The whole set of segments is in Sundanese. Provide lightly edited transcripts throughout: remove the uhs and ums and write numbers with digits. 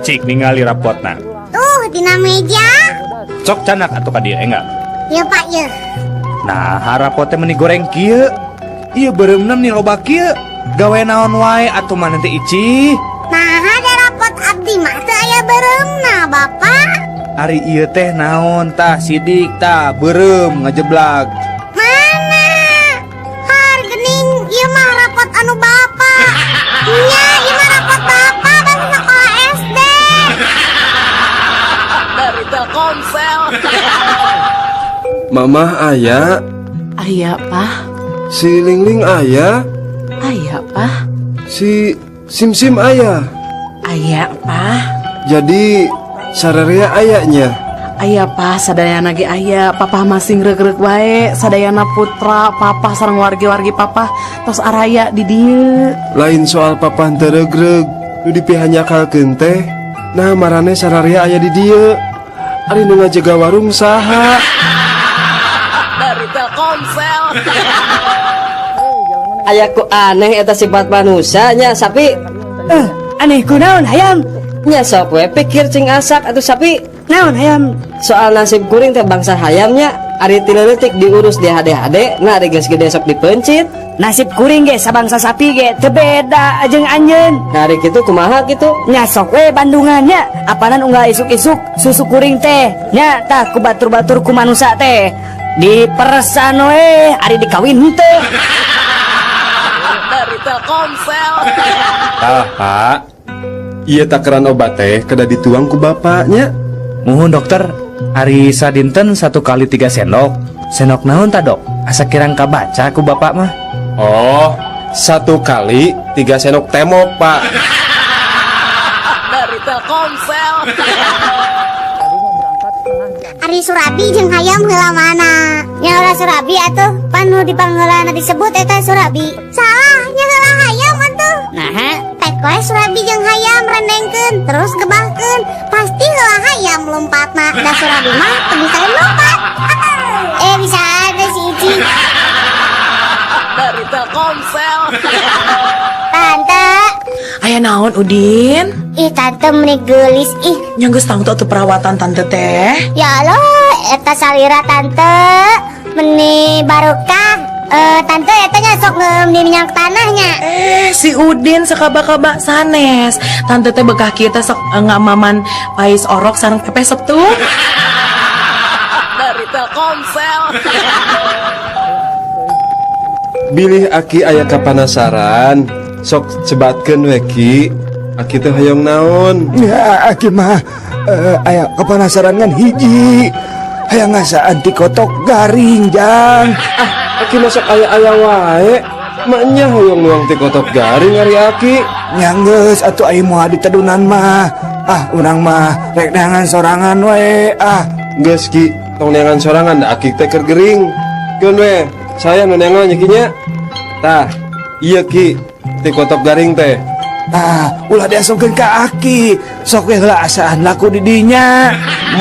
Cik ningali rapotna. Tuh, dina meja. Sok candak atuh ka dieu enggal. Ya, Pak, ya. Nah, rapot teh meni goreng kieu. Ieu beureumna meni loba kieu. Gawe naon wae atuh maneh teh, Ici? Nah, ada rapot abdi mah teu aya beureumna, Bapak. Ari ieu teh naon tah, sidik tah, beureum ngajeblag. Mana? Har gening ieu mah rapot anu Bapak. Nya, ieu mah rapot Bapak basa sekolah SD. Dari Telkomsel. Mamah aya? Aya, Pak. Si Lingling aya? Aya, Pak. Si Sim Sim aya? Aya, Pak. Jadi sararea aya nya? Aya, Pak, sadayana ge aya. Papa masih reuk-reuk wae, sadayana putra, Papa sareng wargi-wargi Papa tos araya di dieu. Lain soal Papa teu regreg, nu dipihanyakalkeun teh. Nah, maraneh sararea aya di dieu. Ari nu ngajaga warung saha? Dari Telkomsel. Aya ku aneh eta sifat manusianya, Sapi. Eh, aneh kunaon, Hayam? Nya sok we pikir cing asak atuh, Sapi. Naon, Hayam? Soal nasib kuring teh bangsa hayamnya, ari ti leutik diurus di HD-HD, nah ari geus gede sok dipencit. Nasib kuring ge sabangsa sapi ge teu beda jeung anjeun. Nah, ari kitu kumaha kitu? Nya sok we bandungannya, apanan unggal isuk-isuk susu kuring teh nya tah ku batur-batur ku manusa teh diperesan we, ari dikawin henteu. Dari Telkomsel. Tah, Pak. Iya, takaran obat teh kedah dituang ku bapaknya. Muhun, Dokter. Ari sadinten 1 kali 3 sendok. Sendok naon ta, Dok? Asa kirang kabaca ku Bapak mah. Oh, 1 kali 3 sendok temok, Pak. Dari Telkomsel. Ari Surabi jeung hayam heula mana? Nya heula Surabi atuh, pan nu dipangheulana disebut eta Surabi. Salah, nya heula hayam atuh. Nah. Pek we Surabi jeung hayam rendengkeun terus gebahkeun. Pasti heula hayam lompatna, da Surabi mah teu bisa lompat. Eh, bisa ada si Ici. Dari Telkomsel. Tante. Aya naon, Udin? Ih, Tante meni geulis ih. Nya geus tangtu atuh perawatan Tante teh. Ya Allah, eta salira Tante meni barokah. Eh, Tante, eta nya sok ngeueum di minyak tanahnya. Eh, si Udin sakaba-kaba sanes. Tante teh bekah kita sok ngamaman pais orok sareng pepes tuh. Dari Telkomsel. Bilih Aki aya kapanasaran, sok sebatkeun we, Ki. Aki teh hoyong naon? Ya, Aki mah aya kepenasaran ngan hiji. Hayang ngasaan tikotok garing, Jang. Ah, Aki masuk aya-aya wae. Maknya hoyong nuang tikotok garing ari Aki. Nya geus atuh, ai moal ditedunan mah. Ah, urang mah rek neangan sorangan we. Ah. Geus, Ki, tong neangan sorangan da Aki teh keur gering. Keun we, saya nu neangan nya, Ki, nya. Tah, iya Ki, tikotok garing teh. Ah, ulah diasongkeun ka Aki. Sok we heula asaan laku di dinya.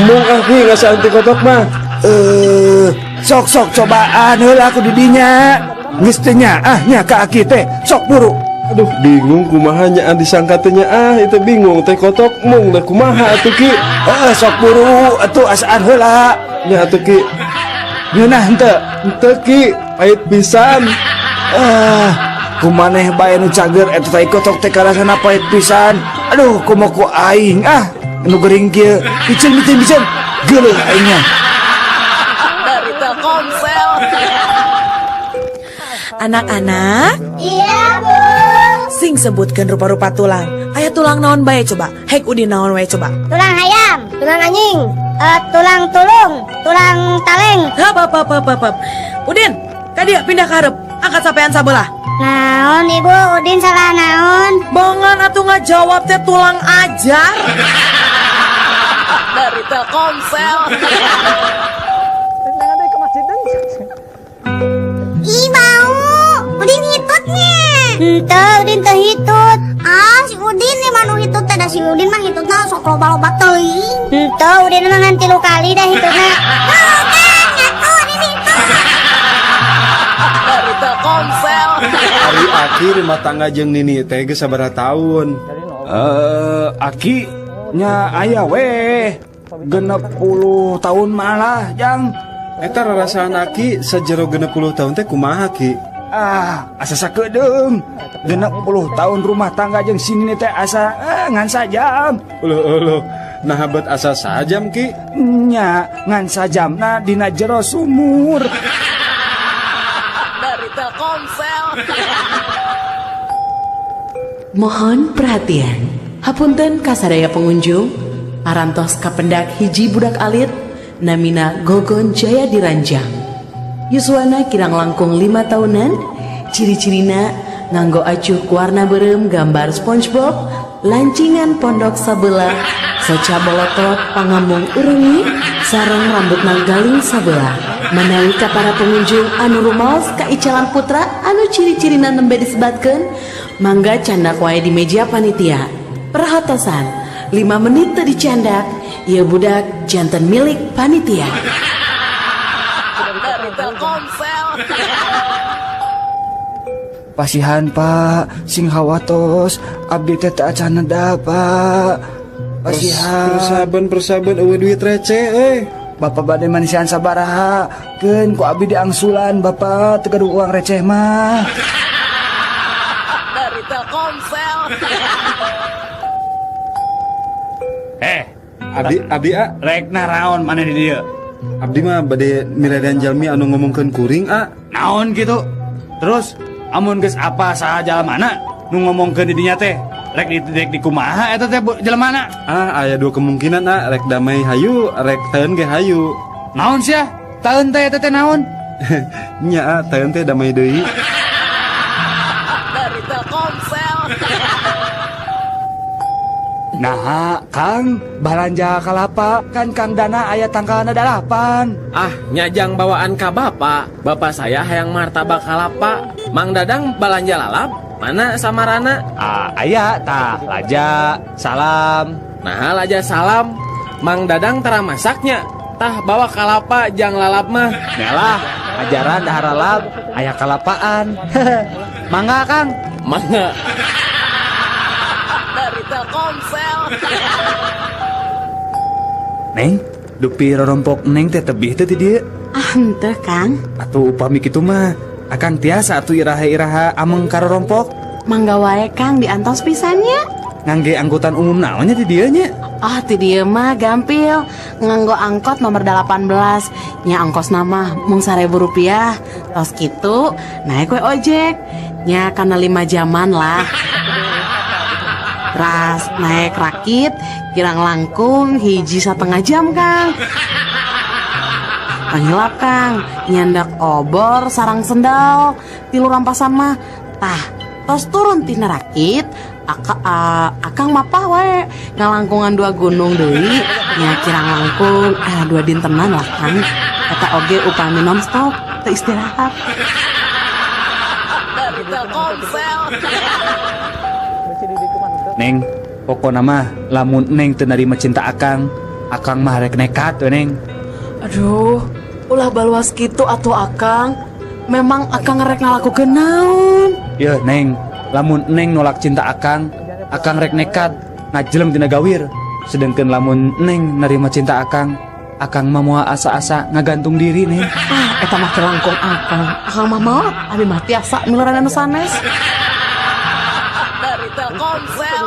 Mung Aki ngasaan tikotok mah. Eh, sok sok cobaan heula ku di dinya. Geus teu ah nya ka Aki teh. Sok buru. Aduh, bingung kumaha nya disangka teh nya, ah itu bingung teh kotok mung da kumaha atuh, Ki? Eh, sok buru atuh, asaan heula. Nya atuh, Ki. Ngeunah henteu? Henteu, Ki, pahit pisan. Ah, kumaneh bae nu cager eta tai kotok teh karasana pahit pisan. Aduh, komo ku aing ah nu gering kieu. Piceun piceun piceun. Geuleuh aingnya. Dari Telkomsel. Anak-anak, Iya, Bu. Sing sebutkan rupa-rupa tulang. Aya tulang naon bae coba? Hek, Udin, naon wae coba? Tulang hayam, tulang anjing, tulang tulung, tulang taleng. Hap, hap, hap, hap, hap. Udin, kadieu pindah ka hareup. Angkat sampean sabelah. Naon, Ibu, Udin salah naon? Bongan atuh ngajawab teh, tulang ajar. Dari Telkomsel. Ih, bau. Udin hitutnya. Henteu, Udin teu hitut. Ah, si Udin nih mah nu hitut teh, da si Udin mah hitutna sok loba-loba teuing. Henteu, Udin mah ngan 3 kali dah hitutna. Tuh kan, nyatu Udin hitut. Dari Telkomsel. Ari Aki rumah tangga jeung Nini teh geus sabaraha tahun? Eh, Aki Nya aya weh 60 tahun malah jang. Eta rarasaan Aki sajero 60 tahun teh kumaha Ki? Ah, asa sakedeung. 60 tahun rumah tangga jeung si Nini teh asa ngan sajam. Uluh uluh, nah bet asa sajam Ki? Nya ngan sajamna dina jero sumur. Dari Telkomsel. Mohon perhatian. Hapunten kasadaya pengunjung, parantos kapendak hiji budak alit namina Gogon Jaya Diranjang. Yuswana kirang langkung 5 tahunan, ciri-cirina nganggo acuh warna berem gambar SpongeBob, lancingan pondok sabelah, soca bolotot pangamung urengi, sareng rambut galing sabelah. Manawi ka para pengunjung anu rumaos ka Icalan Putra anu ciri-cirina nembe disebatkeun, mangga candak wae di meja panitia. Perhatosan, 5 menit teu dicandak, ieu budak janten milik panitia. Dari Telkomsel. Pasihan Pak, sing hawatos, abdi teh teu acan neda Pak. Pasihan. Persaben eueuh duit receh euy. Bapak bade manisian sabaraha, keun ku abdi diangsulan Bapak teu gaduh uang receh mah. Dari Telkomsel. Abdi a rek naraon maneh di dieu? Abdi mah bade milarian jalmi anu ngomongkeun kuring a. Naon kitu? Terus amun geus apa saha jalmana nu ngomongkeun di dinya teh? Rek di kumaha eta teh jelmana? Ah, aya 2 kemungkinan a, rek damai hayu, rek taeun ge hayu. Naon sia? Taeun teh eta teh naon? Nya a, taeun teh damai deui. Dari Telkomsel. Nah, Kang, balanja kalapa kan Kang Dana aya tangkalna 8. Ah, nyajang bawaan ka bapak. Bapak saya hayang martabak kalapa. Mang Dadang balanja lalap. Mana samarana? Ah, aya tah laja salam. Nah, laja salam. Mang Dadang tara masaknya. Tah bawa kalapa jang lalap mah. Nyalah, ajaran dahar lalap, aya kalapaan. Mangga, Kang. Mangga. Dari Telkomsel. Neng, dupi rorompok neng teh tebih teh ti dieu. Ah, henteu, Kang. Atuh upami kitu mah, akang tiasa atuh iraha-iraha ameng ka rorompok. Mangga wae, Kang, diantos pisannya. Ngangge angkutan umum naonnya di dieu nya? Ah, ti dieu mah gampil. Nganggo angkot nomor 18. Nya ongkos nama mung 1.000 rupiah. Tos kitu naik we ojek. Nya kana 5 jaman lah. Ras naik rakit kirang langkung 1,5 jam, Kang. Panghilap, Kang, nyandak obor sarang sendal tilu rampasan mah. Tah, tos turun tina rakit, akang mapah wae ngalangkungan 2 gunung deui, nya kirang langkung 2 dintenan lah, Kang. Eta oge upami nonstop teu istirahat. Dari Telkomsel. Neng, pokona mah lamun neng teu narima cinta akang, akang mah rek nekat we, Neng. Aduh, ulah baluas kitu atuh akang. Memang akang rek ngalakukeun naon? Yeuh, Neng, lamun neng nolak cinta akang, akang rek nekat ngajelem tina gawir. Sedangkan lamun neng narima cinta akang, akang mah moal asa-asa ngagantung diri, Neng. Ah, eta mah kelangkung akang. Akang mah maot, abi mah tiasa miluran anu sanes. Dari Telkomsel.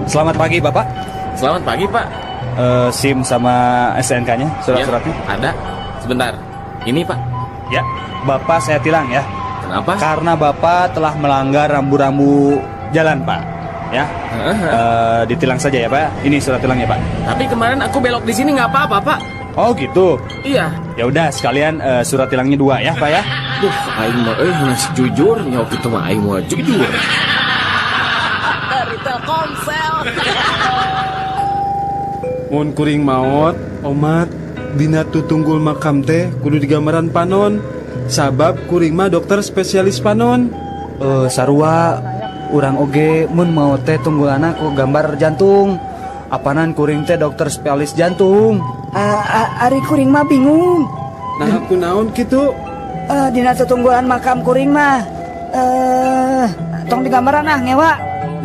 Selamat pagi, Bapak. Selamat pagi, Pak. SIM sama SNK-nya, surat-suratnya? Ya, ada. Sebentar. Ini, Pak. Ya, Bapak saya tilang ya. Kenapa? Karena Bapak telah melanggar rambu-rambu jalan, Pak. Ya. Ditilang saja ya, Pak. Ini surat tilangnya, Pak. Tapi kemarin aku belok di sini nggak apa-apa, Pak. Oh, gitu. Iya. Ya udah, sekalian surat tilangnya 2 ya, Pak ya. Duh, aing mah euy jujur, nyawa kitu mah aing mah jujur. Dari Telkomsel. Mun kuring maot, omat dina tutunggul makam teh kudu digambaran panon. Sabab kuring mah dokter spesialis panon. Sarua urang oge mun maot teh tunggulana ku gambar jantung. Apanan kuring teh dokter spesialis jantung. Ari kuring mah bingung. Nah, aku naon kitu? Dina tetunggulan makam kuring mah. Tong digambaran ah ngewa.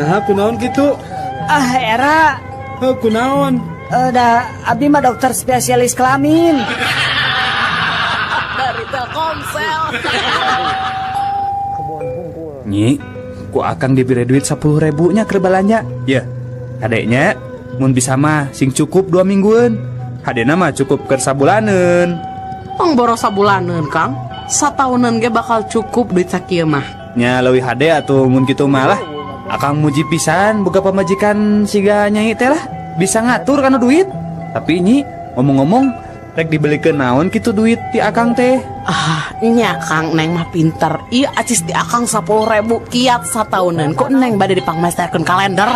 Nah, aku naon kitu? Ah, era. Heuh, kunaon? Da abdi mah dokter spesialis kelamin. Dari Telkomsel. Nyi, ku akang diberi duit 10 ribu nya keur balanja. Ya, kadeknya mun bisa mah sing cukup 2 mingguan. Hadena mah cukup keur sabulaneun. Tong boros sabulaneun, Kang. Sataunan ge bakal cukup duit sakieu mah. Nya leuwih hade atuh mun kitu mah lah. Akang muji pisan boga pamajikan siga nyai teh lah. Bisa ngatur kana duit. Tapi nyi, ngomong-ngomong rek dibelikeun naon kitu duit ti akang teh? Ah, nya Kang, Neng mah pinter. Iya, acis di akang 10 ribu kiat sataunan. Kok Neng bade dipangmesterkeun kalender.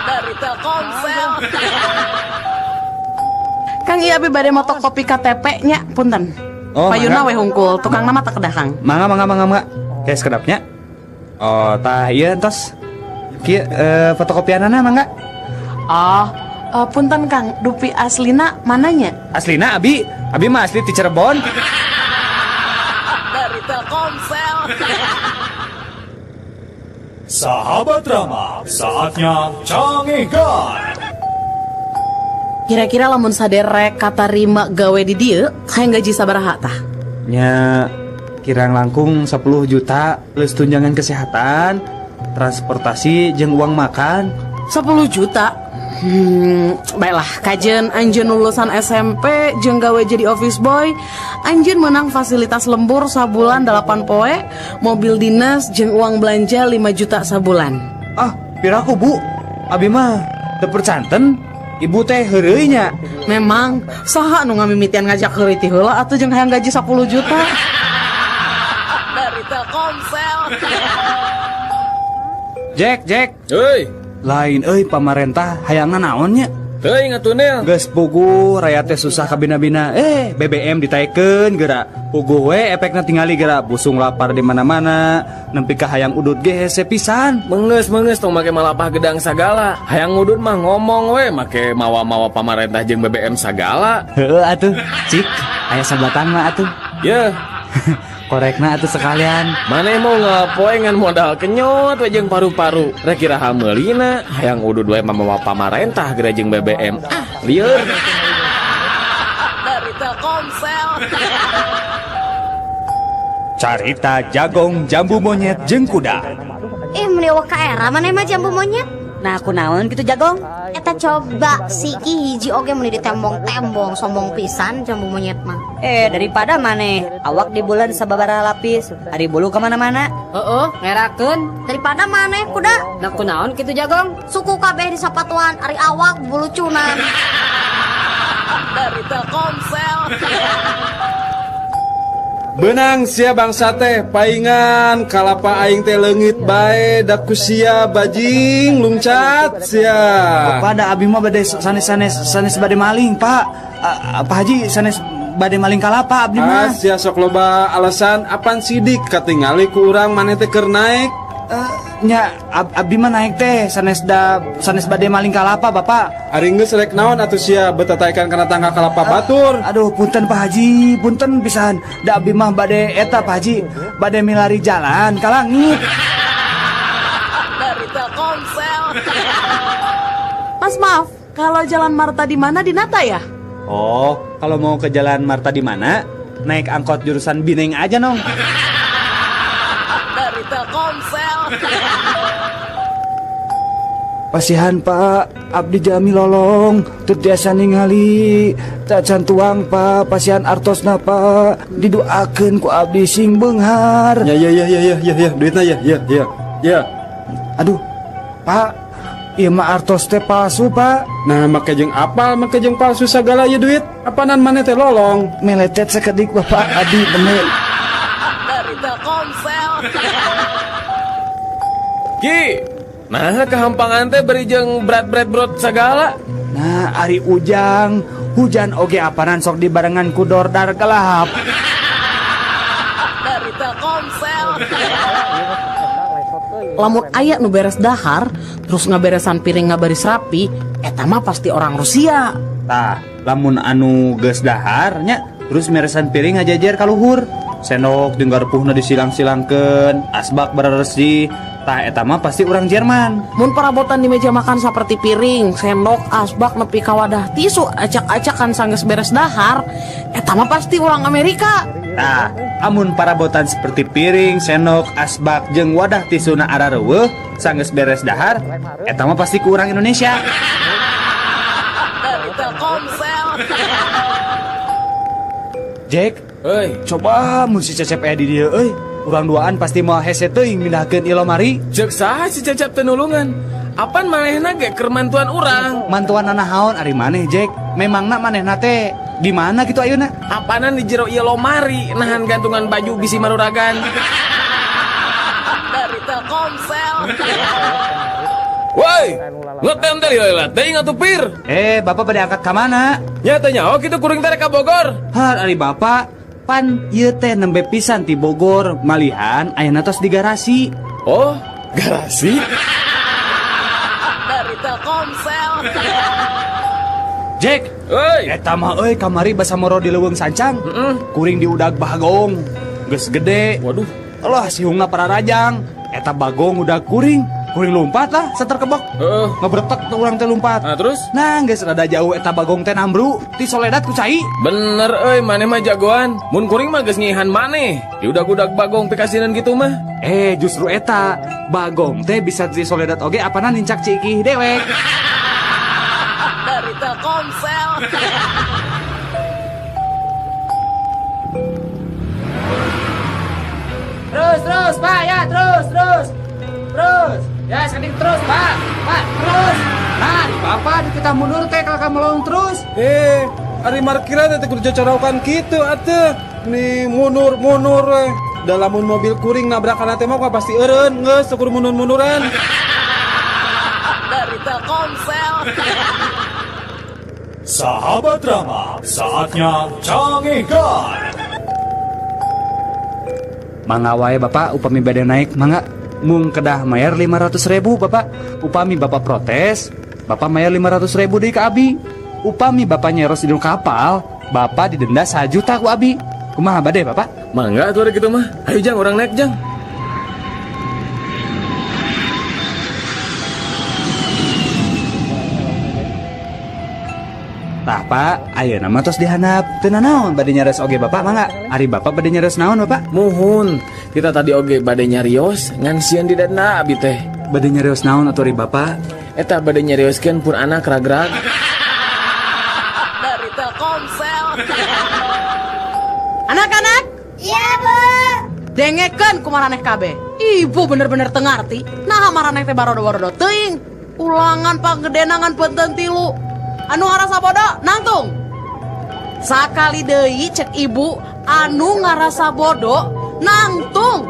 Dari Telkomsel. Kang, iya, abi bade motokopi KTP nya, punten. Oh, Payuna mangga. we hungkul, tukang nama tak kedah, Kang. Mangga, mangga, mangga, mangga. Kayak sekedapnya. Oh, tah ieu entos. Kieu fotokopianana mangga. Oh, punten Kang, dupi aslina mananya? Aslina abi, abi mah asli ti Cirebon. Dari Telkomsel. Sahabat Rama, saatnya Cangegan. Kira-kira lamun saderek katarima gawe di dieu, hayang gaji sabaraha tah? Nya kirang langkung 10 juta plus tunjangan kesehatan, transportasi jeung uang makan. 10 juta. Baiklah, kajen anjeun lulusan SMP jeung gawe jadi office boy, anjeun menang fasilitas lembur sabulan 8 poe, mobil dinas jeung uang belanja 5 juta sabulan. Ah, piraku Bu. Abi mah teu percanten. Ibu teh heureuy nya. Memang saha nu ngamimitian ngajak heureuy ti heula atuh jeung hayang gaji 10 juta. Dari Telkomsel. Jack, Jack. Hei, Lain euy pamarentah hayangna naon nya? Teuing atuh, Nel. Geus puguh rakyat teh susah kabina-bina. Eh, BBM ditaekeun geura. Puguh we efekna tingali geura busung lapar di mana-mana. Nempi ka hayang udut ge hese pisan. Menges menges tong make malapah gedang sagala. Hayang ngudut mah ngomong we make mawa-mawa pamarentah jeung BBM sagala. Heeh atuh, cik, aya sabatang mah atuh. Yeuh, Korekna atuh sekalian. Maneh mau ngapoe ngan modal kenyot we jeung paru-paru. Rek iraha meulina, hayang udud we mamawa pamarentah geura jeung BBM. Ah, lieur. Dari Telkomsel. Carita jagong jambu monyet jeung kuda. Ih, meni euweuh ka era maneh mah jambu monyet. Nah, aku naon gitu jagong? Eta coba siki hiji oge meni ditembong-tembong, sombong pisan jambu monyet mah. Eh, daripada maneh awak di bulan sababaraha lapis, ari bulu kemana-mana. Heeh, ngerakeun. Daripada maneh kuda. Nah, kunaon kitu jagong? Suku kabeh di sapatuan, ari awak bulucunan. Dari Telkomsel. Benang sia bangsa teh paingan kalapa aing teh leungit bae da ku sia, bajing lungcat sia. Bapak da abi mah bade sanes sanes sanes bade maling, Pak. Pak Haji, sanes bade maling kalapa abdi Ah, mah. sia sok loba alasan, apan sidik katingali ku urang maneh teh keur naik. Eh, nya abdi mah naik teh sanes da sanes bade maling kalapa, Bapak. Ari geus rek naon atuh sia betataikan kana tangga kalapa batur? Aduh, punten Pak Haji, punten pisan. Da abdi mah bade eta Pak Haji, bade milari jalan ka langit. Dari Telkomsel. Mas, maaf, kalau Jalan Marta di mana di Nata ya? Oh, kalau mau ke Jalan Marta di mana? Naik angkot jurusan Bineng aja, Nong. Dari Telkomsel. Pasihan Pak, abdi jalmi lolong, teu tiasa ningali, tacan tuang Pak, pasihan artosna Pak, didoakeun ku abdi sing beunghar. Ya ya ya ya ya ya ya, duitna ya ya ya. Ya. Aduh, Pak, ieu mah artos teh palsu Pak. Nah, make jeung apal, make jeung palsu sagala ieu duit. Apanan maneh teh lolong? Meletet sakedik Bapak, abdi bener. Dari Telkomsel. Ki, nah kehampangan teh beri jeung berat-berat brot sagala. Nah, ari ujang, hujan oge apanan sok dibarengan ku dordar kelahap. Dari Telkomsel. Lamun aya nu beres dahar, terus ngaberesan piring ngabaris rapi, eta mah pasti orang Rusia. Tah, lamun anu geus dahar nya terus meresan piring ngajajer ka luhur. Sendok jeung garpuhna disilang-silangkeun, asbak beresih. Tah eta mah pasti urang Jerman. Mun perabotan di meja makan seperti piring, sendok, asbak nepi ka wadah tisu acak-acakan sanggeus beres dahar, eta mah pasti urang Amerika. Tah, amun parabotan seperti piring, sendok, asbak jeung wadah tisuna arareuweuh sanggeus beres dahar, eta mah pasti ku urang Indonesia. Dari Telkomsel. Jack, Hei, coba mun si Cecep aya di dieu euy. Urang duaan pasti moal hese teuing mindahkeun ieu lomari. Cek saha si Cecep teu nulungan? Apan manehna ge keur mantuan urang? Mantuan naon ari maneh, Jack? Memangna manehna teh di mana kitu ayeuna? Apanan di jero ieu lomari nahan gantungan baju bisi maruragan. Dari Telkomsel. Woi, ngetem teh lila teuing atuh pir. Bapak bade angkat ka mana? Nya teh nyaho kitu kuring teh ka Bogor. Har ari bapak pan ieu teh nembe pisan ti Bogor, malihan ayeuna tos di garasi. Oh, garasi? Dari Telkomsel. Jack, Woi, eta mah euy kamari basa moro di leuweung sancang. Kuring diudag bagong. Geus gede. Waduh, Allah sihungna pararajang. Eta bagong udah kuring. Kuring lompat lah, seterkebok. Heeh. Ngebretek tuh urang teh lompat. Nah, terus? Nah, geus rada jauh eta bagong teh nambru, ti soledat ku cai. Bener euy, maneh mah jagoan. Mun kuring mah geus ngihan maneh. Diudag-udag bagong pikasinan gitu mah. Justru eta bagong teh bisa ti soledat oge apana nincak cikih dewek. Dari Telkomsel. Terus, terus, Pak, ya, terus, terus. Terus. Ya, sekedik terus, Pak. Pak, terus. Nah, di Bapak di kita mundur teh kalau kamu melong terus. Ari markiran teh kudu cocorokan kitu atuh. Nih mundur-mundur we. Da lamun mobil kuring nabrakan teh mah pasti eureun geus teu kudu mundur-munduran. Dari Telkomsel. Sahabat Rama, saatnya Cangegan. Mangga wae Bapak upami bade naik mangga mung kedah mayar 500.000 Bapak. Upami Bapak protes, Bapak mayar 500.000 deui ka abi. Upami Bapak nyeros di kapal, Bapak didenda 1 juta ku abi. Kumaha bade Bapak? Mangga atuh ada gitu mah. Ayo Jang, urang naik Jang. Tah Pak, ayeuna mah tos dihandap. Teu nanaon bade nyares oge Bapak mangga. Ari Bapak bade nyares naon Bapak? Muhun, kita tadi oge bade nyarios ngan sieun didenda abi teh. Bade nyarios naon atuh ari Bapak? Eta bade nyarioskeun pun anak ragrag. Dari Telkomsel. Anak-anak, Iya, Bu. dengekeun ku maraneh kabeh. Ibu bener-bener teu ngarti. Naha maraneh teh barodo-barodo teuing. Ulangan panggedenangan penten tilu. Anu ngarasa bodoh nangtung. Sakali deui cek ibu anu ngarasa bodoh nangtung.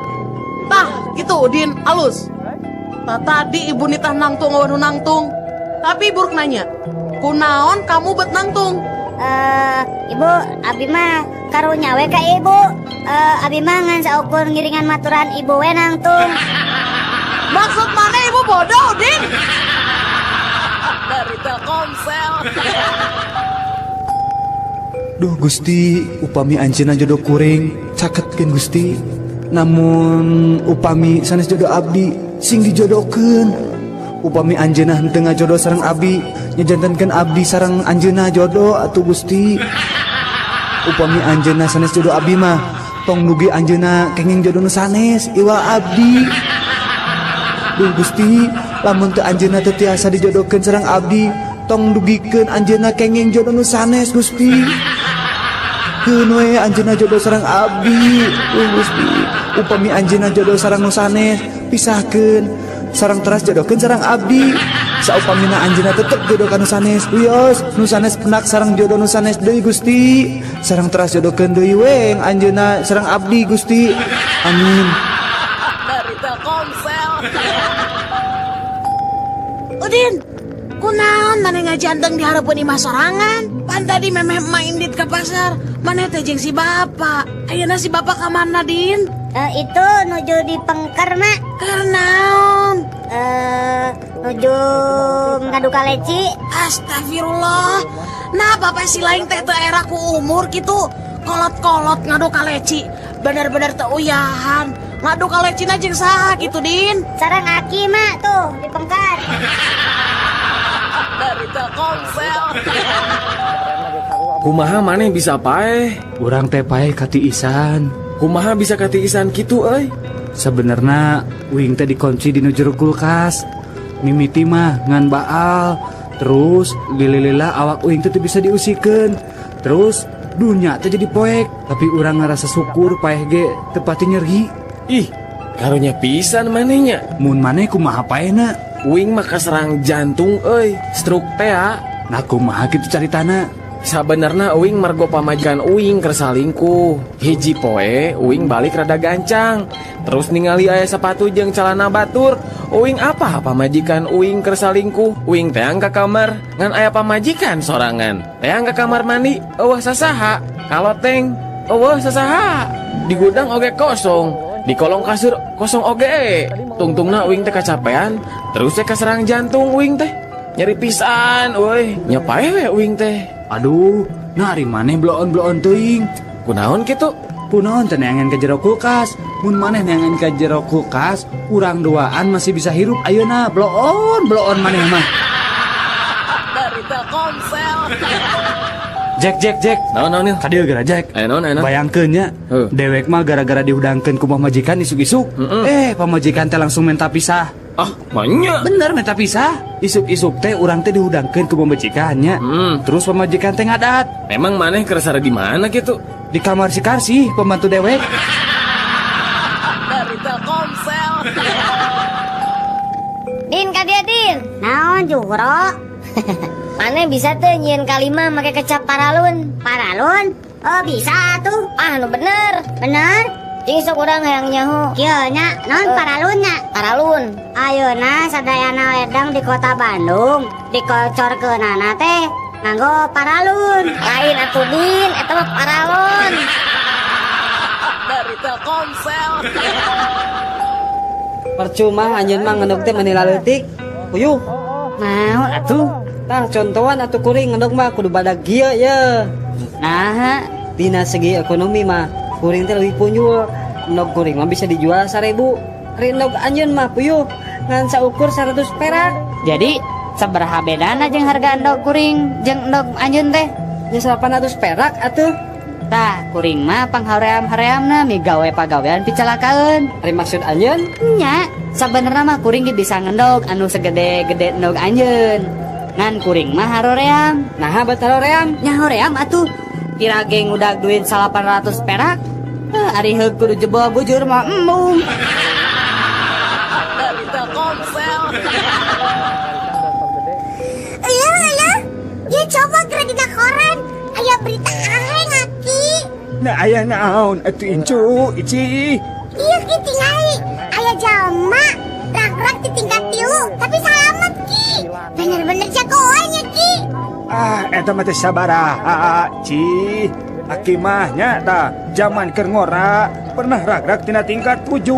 Tah gitu Udin alus. Tah tadi ibu nitah nangtung anu nangtung. Tapi buruk nanya, kunaon kamu bet nangtung? Ibu, abi mah karunya we ka ibu. Abi mah ngan saukur ngiringan maturan ibu we nangtung. Maksud mana ibu bodoh, Udin? Dari Telkomsel. Duh Gusti, upami anjeunna jodoh kuring, caketkeun Gusti. Namun upami sanes jodoh abdi, sing dijodohkeun. Upami anjeunna henteu ngajodoh sareng abdi, nyajantenkeun abdi sareng anjeunna jodoh atuh Gusti. Upami anjeunna sanes jodoh abdi mah, tong dugi anjeunna kenging jodoh nu sanes iwal abdi. Duh Gusti, lamun teu anjeunna teu tiasa dijodohkeun sareng abdi, tong dugikeun anjeunna kenging jodoh nu sanes Gusti. Keun we anjeunna jodoh sareng abdi. Duh Gusti, upami anjeunna jodoh sareng nu sanes, pisahkeun sareng teras jodohkeun sareng abdi. Saupamina anjeunna tetep jodoh ka nu sanes, wios nu sanes penak sareng jodoh nu sanes deui Gusti. Sareng teras jodohkeun deui we anjeunna sareng abdi Gusti. Amin. Dari Telkomsel. Udin, kunaon maneh ngajanteng di hareupeun imah sorangan? Pan tadi memeh emak indit ke pasar, maneh teh jeung si bapak. Ayeuna si bapak ka mana, Din? Itu nuju di pengker, Mak. Keur naon? Nuju ngadu kaleci. Astagfirullah. Nah bapak si lain teh teu era ku umur gitu. Kolot-kolot ngadu kaleci. Bener-bener teu uyahan. Ngadu kalecina jeung saha gitu Din. Sareng aki mah tuh dipengkar. Dari Telkomsel. Kumaha maneh bisa paeh? Urang teh paeh katiisan. Kumaha bisa katiisan kitu euy? Sebenarnya uing teh dikunci di nu jero kulkas. Mimiti mah ngan baal. Terus lila-lila awak uing teh teu bisa diusikeun. Terus dunya teh jadi poek. Tapi urang ngerasa syukur paeh ge teu pati nyeri. Ih, karunya pisan manehnya. Mun maneh kumaha paehna? Uing mah kaserang jantung euy, stroke teh. Nah kumaha kitu caritana? Sabenerna uing margo pamajikan uing keur salingkuh. Hiji poe uing balik rada gancang. Terus ningali aya sepatu jeung celana batur. Uing apa pamajikan uing keur salingkuh. Uing teang ka kamar ngan aya pamajikan sorangan. Teang ka kamar mandi eueuh sasaha. Kaloteng eueuh sasaha. Di gudang oge kosong. Di kolong kasur kosong oge. Tungtungna uing teh kacapean, terus teh kaserang jantung uing teh. Nyeri pisan euy, nya paeh we uing teh. Aduh, nah ari maneh bloon-bloon teuing. Kunaon kitu? Kunaon teh neangan ka jero kulkas. Mun maneh neangan ka jero kulkas, urang duaan masih bisa hirup ayeuna. Bloon, bloon maneh mah. Dari Telkomsel. Jack, Jack, Jack. Naon naon Ka dieu geura Jack. Aya naon aya naon. Bayangkeun nya, dewek mah gara-gara dihudangkeun ku pamajikan isuk-isuk. Pamajikan teh langsung minta pisah. Ah, banyak. Bener minta pisah. Isuk-isuk teh urang teh dihudangkeun ku pamajikannya. Terus pamajikan teh ngadat. Memang maneh keur sare di mana kitu? Di kamar si Karsi, pembantu dewek. Dari Telkomsel. Din ka dieu Din. Naon Juhro? Maneh bisa teu nyieun kalima make kecap paralun? Paralun? Oh bisa tuh. Ah nu bener. Bener? Cing sok urang hayang nyaho. Kieu nya, naon paralun nya? Paralun. Ayeuna sadayana wedang di kota Bandung dikocorkeunana teh nganggo paralun. Lain atuh Din, eta mah paralon. Dari Telkomsel. Percuma anjeun mah ngendog teh meni laleutik. Puyuh. Naon atuh? Tah contohan atuh kuring ngendog mah kudu badag kieu ye. Naha? Dina segi ekonomi mah kuring teh leuwih punjul. Endog kuring mah bisa dijual 1000. Ari endog anjeun mah puyuh ngan saukur 100 perak. Jadi sabaraha bedana jeung harga endog kuring jeung endog anjeun teh? Nya 800 perak atuh. Tah kuring mah panghaream-hareamna migawe pagawean picalakaeun. Ari maksud anjeun? Nya, sabenerna mah kuring ge bisa ngendog anu segede-gede endog anjeun. Ngan kuring mah haroream. Naha bet haroream? Nya hoream atuh. Kira ge ngudag duit 800 perak. Ari heug kudu jebol bujur mah embung. Dari Telkomsel. Iya, iya. Ya coba geura dina koran. Aya berita aheng aki. Nah aya naon atuh incu, ici. Iya ki tingali. Aya jalma rag-rag di tingkat 3 tapi salamet ki. Bener-bener jagoannya ki. Ah, eta mah teh sabaraha, Ci. Aki mah nya tah zaman keur ngora pernah rag-rag tina tingkat 7.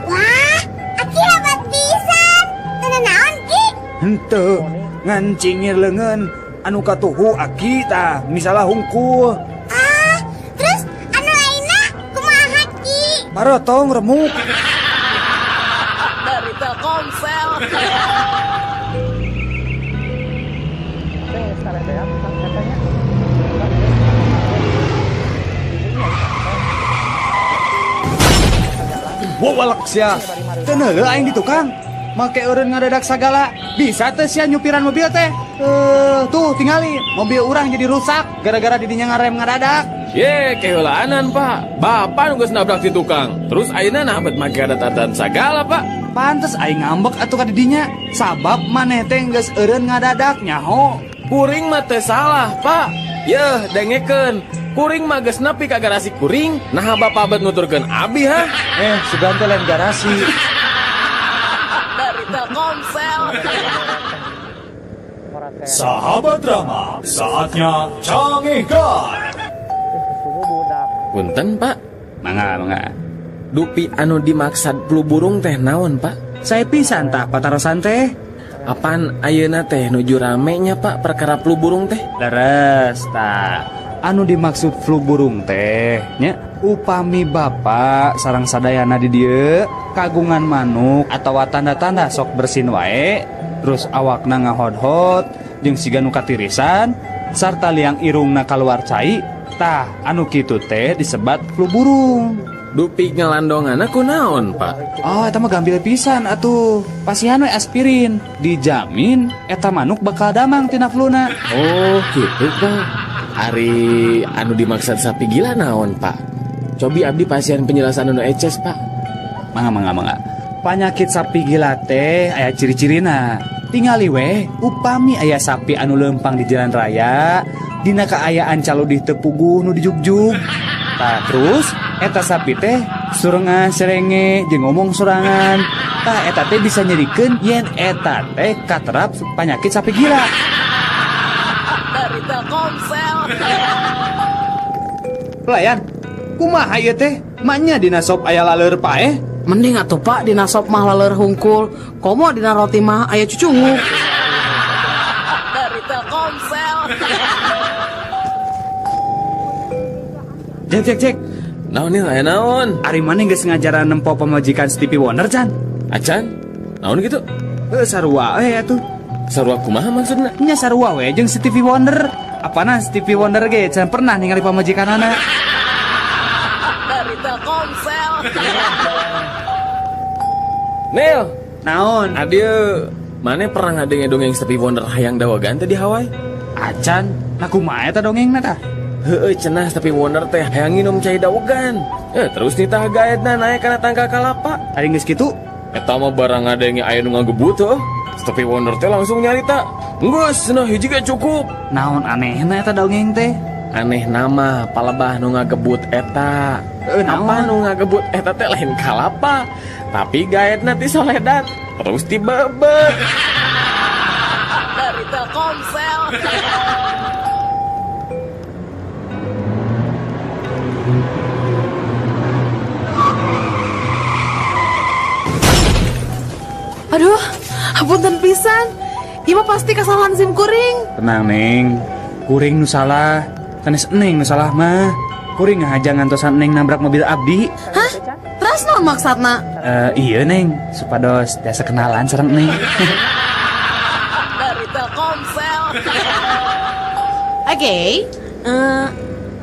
Wah, aki hebat pisan. Teu naon ki? Henteu, ngan cingir leungeun anu katuhu aki tah misalah hungkul. Ah, terus anu lainna kumaha ki? Barotong remuk. Dari Telkomsel. Wawalak sia. Teu neuleuh aing di tukang. Make eureun ngadadak sagala. Bisa teh sia nyupiran mobil teh. Tuh tingali mobil urang jadi rusak gara-gara didinya ngarem ngadadak. Ye, keheulaanan, Pak. Bapak nu geus nabrak di tukang. Terus ayeuna nah bet make adat-adatan sagala, Pak. Pantes aing ngambek atuh ka didinya. Sabab maneh teh geus eureun ngadadak nyaho. Kuring mah teh salah, Pak. Yeuh, dengekeun. Kuring mah geus nepi ka garasi kuring, naha bapak bet nuturkeun abi ha? Sugan teh lain garasi. Dari Telkomsel. Sahabat drama, saatnya canggihkan. Punten, Pak. Mangga, mangga. Dupi anu dimaksad flu burung teh naon, Pak? Saya pisan tah patarosan teh. Apan ayeuna teh nuju rame nya, Pak, perkara flu burung teh? Leres tah. Anu dimaksud flu burung teh nya upami bapak sareng sadayana di dieu kagungan manuk atau tanda-tanda sok bersin wae, terus awakna ngahodhot jeung siga nu katirisan sarta liang irungna kaluar cai, tah anu kitu teh disebat flu burung. Dupi ngalandonganna kunaon, Pak? Oh, eta mah gampil pisan atuh. Pasihan we aspirin, dijamin eta manuk bakal damang tina fluna. Oh, gitu, Pak. Ari anu dimaksud sapi gila naon, Pak? Cobi abdi pasihan penjelasan anu eces, Pak. Mangga, mangga, mangga. Panyakit sapi gila teh aya ciri-cirina. Tingali we, upami aya sapi anu lempang di jalan raya, dina kaayaan caludih teu puguh nu dijugjug. Tah terus eta sapi teh surengan serenge jeung ngomong sorangan. Tah eta teh bisa nyerikeun yen eta teh katerap panyakit sapi gila. Dari Telkomsel. Pelayan, kumaha ieu teh? Maknya dina sop aya laleur paeh? Mending atuh, Pak, dina sop mah laleur hungkul, komo dina roti mah aya cucunguk. Dari Telkomsel. Cek cek cek. Naon nih, aya naon? Ari maneh geus ngajaran nempo pamajikan Stevie Wonder can? Acan? Naon gitu? Heuh, sarua we atuh. Sarua kumaha maksudna? Nya sarua we jeung Stevie Wonder. Apana Stevie Wonder ge can pernah ningali pamajikanana. Dari Telkomsel. Nil, naon? Adieu. Maneh pernah ngadenge dongeng Stevie Wonder hayang dawegan teh di Hawaii? Acan, nah kumaha eta dongengna tah? Heueuh, cenah Stevie Wonder teh hayang nginum cai dawegan. Terus nitah gaetna naik kana tangkal kalapa. Ari geus kitu? Eta mah barang ngadenge aya nu ngagebut heuh. Stevie Wonder teh langsung nyarita, "Geus, cenah hiji ge cukup." Naon anehna eta dongeng teh? Aneh nama palebah nu ngagebut eta. Naon? Apa nu ngagebut eta teh lain kalapa, tapi gaetna ti soledat terus dibebet. Dari Telkomsel. Aduh, hapunten pisan. Ieu mah pasti kesalahan sim kuring. Tenang, Neng. Kuring nu salah. Sanes Neng nu salah mah. Kuring ngahaja ngantosan Neng nabrak mobil abdi. Hah? Terus naon maksudna? Iya, Neng, supados tiasa kenalan sareng Neng. Dari Telkomsel. Oke.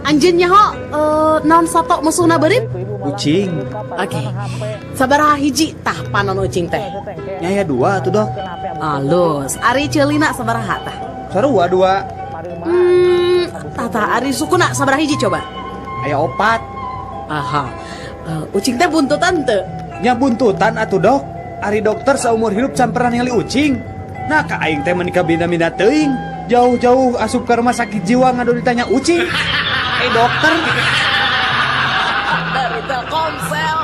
Anjeun nyaho naon sato musuhna beurit? Ucing. Oke. Sabaraha hiji tah panon ucing teh? Nya aya 2 atuh, Dok. Alus. Ari ceulina sabaraha tah? Sarua 2. Tah ari sukuna sabaraha hiji coba? Aya 4. Aha. Ucing teh buntutan teu? Nya buntutan atuh, Dok. Ari dokter saumur hidup can pernah ningali ucing. Nah, ka aing teh meuni kabina-bina teuing. Jauh-jauh asup ke rumah sakit jiwa ngadu ditanya ucing. Dokter. Dari Telkomsel.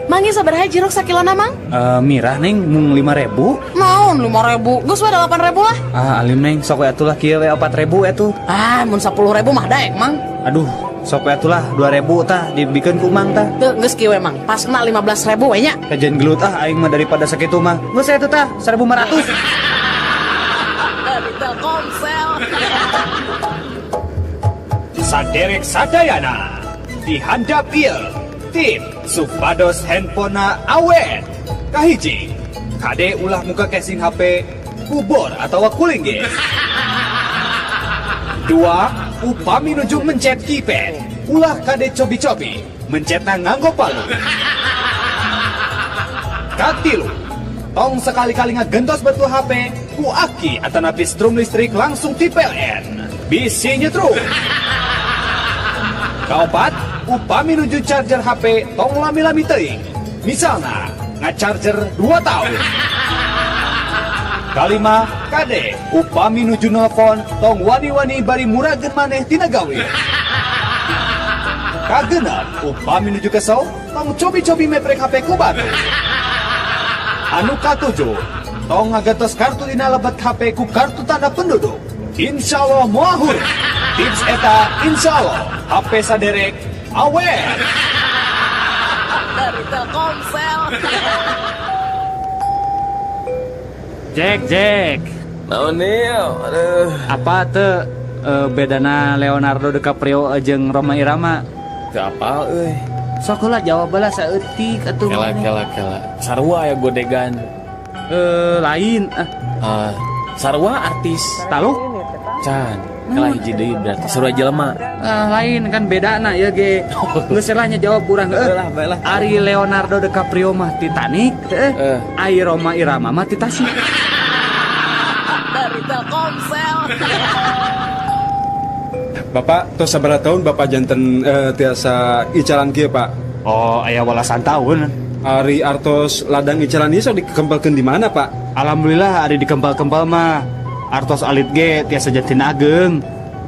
Mangi sabaraha jeruk sakilona, Mang? Mirah, Neng, mung 5.000. Naon 5.000? Geus we 8.000 lah. Ah, alim Neng, sok we atuh lah kieu we 4.000 atuh. Ah, mun 10.000 mah daek, Mang. Aduh, sok we atuh lah 2.000 tah dibikeun ku Mang tah. Teu geus kieu we, Mang. Pasna 15.000 we nya. Kajian gelut ah aing mah daripada sakitu mah. Geus atuh tah 1.500. Dari Telkomsel. Saderek sadayana dihandap ieu tip supados handphonena awet. Kahiji, kade ulah muka casing HP kubor atau kuling ge. 2, upami nuju mencet keypad, ulah kade cobi-cobi mencetna nganggo palu. Katilu, tong sekali-kali ngagentos batu HP ku aki atanapi strum listrik langsung ti PLN. Bisi nyetrum. Kaopat, upami nuju charger HP tong lami-lami teuing. Misalna ngacharger 2 tahun. Kalima, kade upami nuju nelpon tong wani-wani bari murageun maneh tina gawe. Kagenep, upami nuju kesel tong cobi-cobi meprek HP ku batu. Anu katujuh, tong ngagentos kartu dina lebet HP ku kartu tanda penduduk. Insya Allah moal hurung. Tips eta insya Allah HP saderek awet. Dari Telkomsel. Jack, Jack. Naon Nil? Aduh. Apa teu bedana Leonardo DiCaprio jeung Rhoma Irama? Teu apal euy. Sok heula jawab heula saeutik atuh. Kela kela kela. Sarua ya godegan. Lain ah. Ah, sarua artis. Taluk? Can. Kela hiji deui berarti sarua jelema. Ah, lain kan bedana ya ge. Geus lah nya jawab kurang heuh. Lah, bae lah. Ari Leonardo DiCaprio mah Titanic, heuh. Ari Rhoma Irama mah Titasik. Dari Telkomsel. Bapak tos sabaraha tahun Bapak janten tiasa icalan kieu, Pak? Oh, aya welasan tahun. Ari artos ladang icalan ieu sok dikempelkeun di mana, Pak? Alhamdulillah ari dikempel-kempel mah artos alit ge tiasa janten ageng.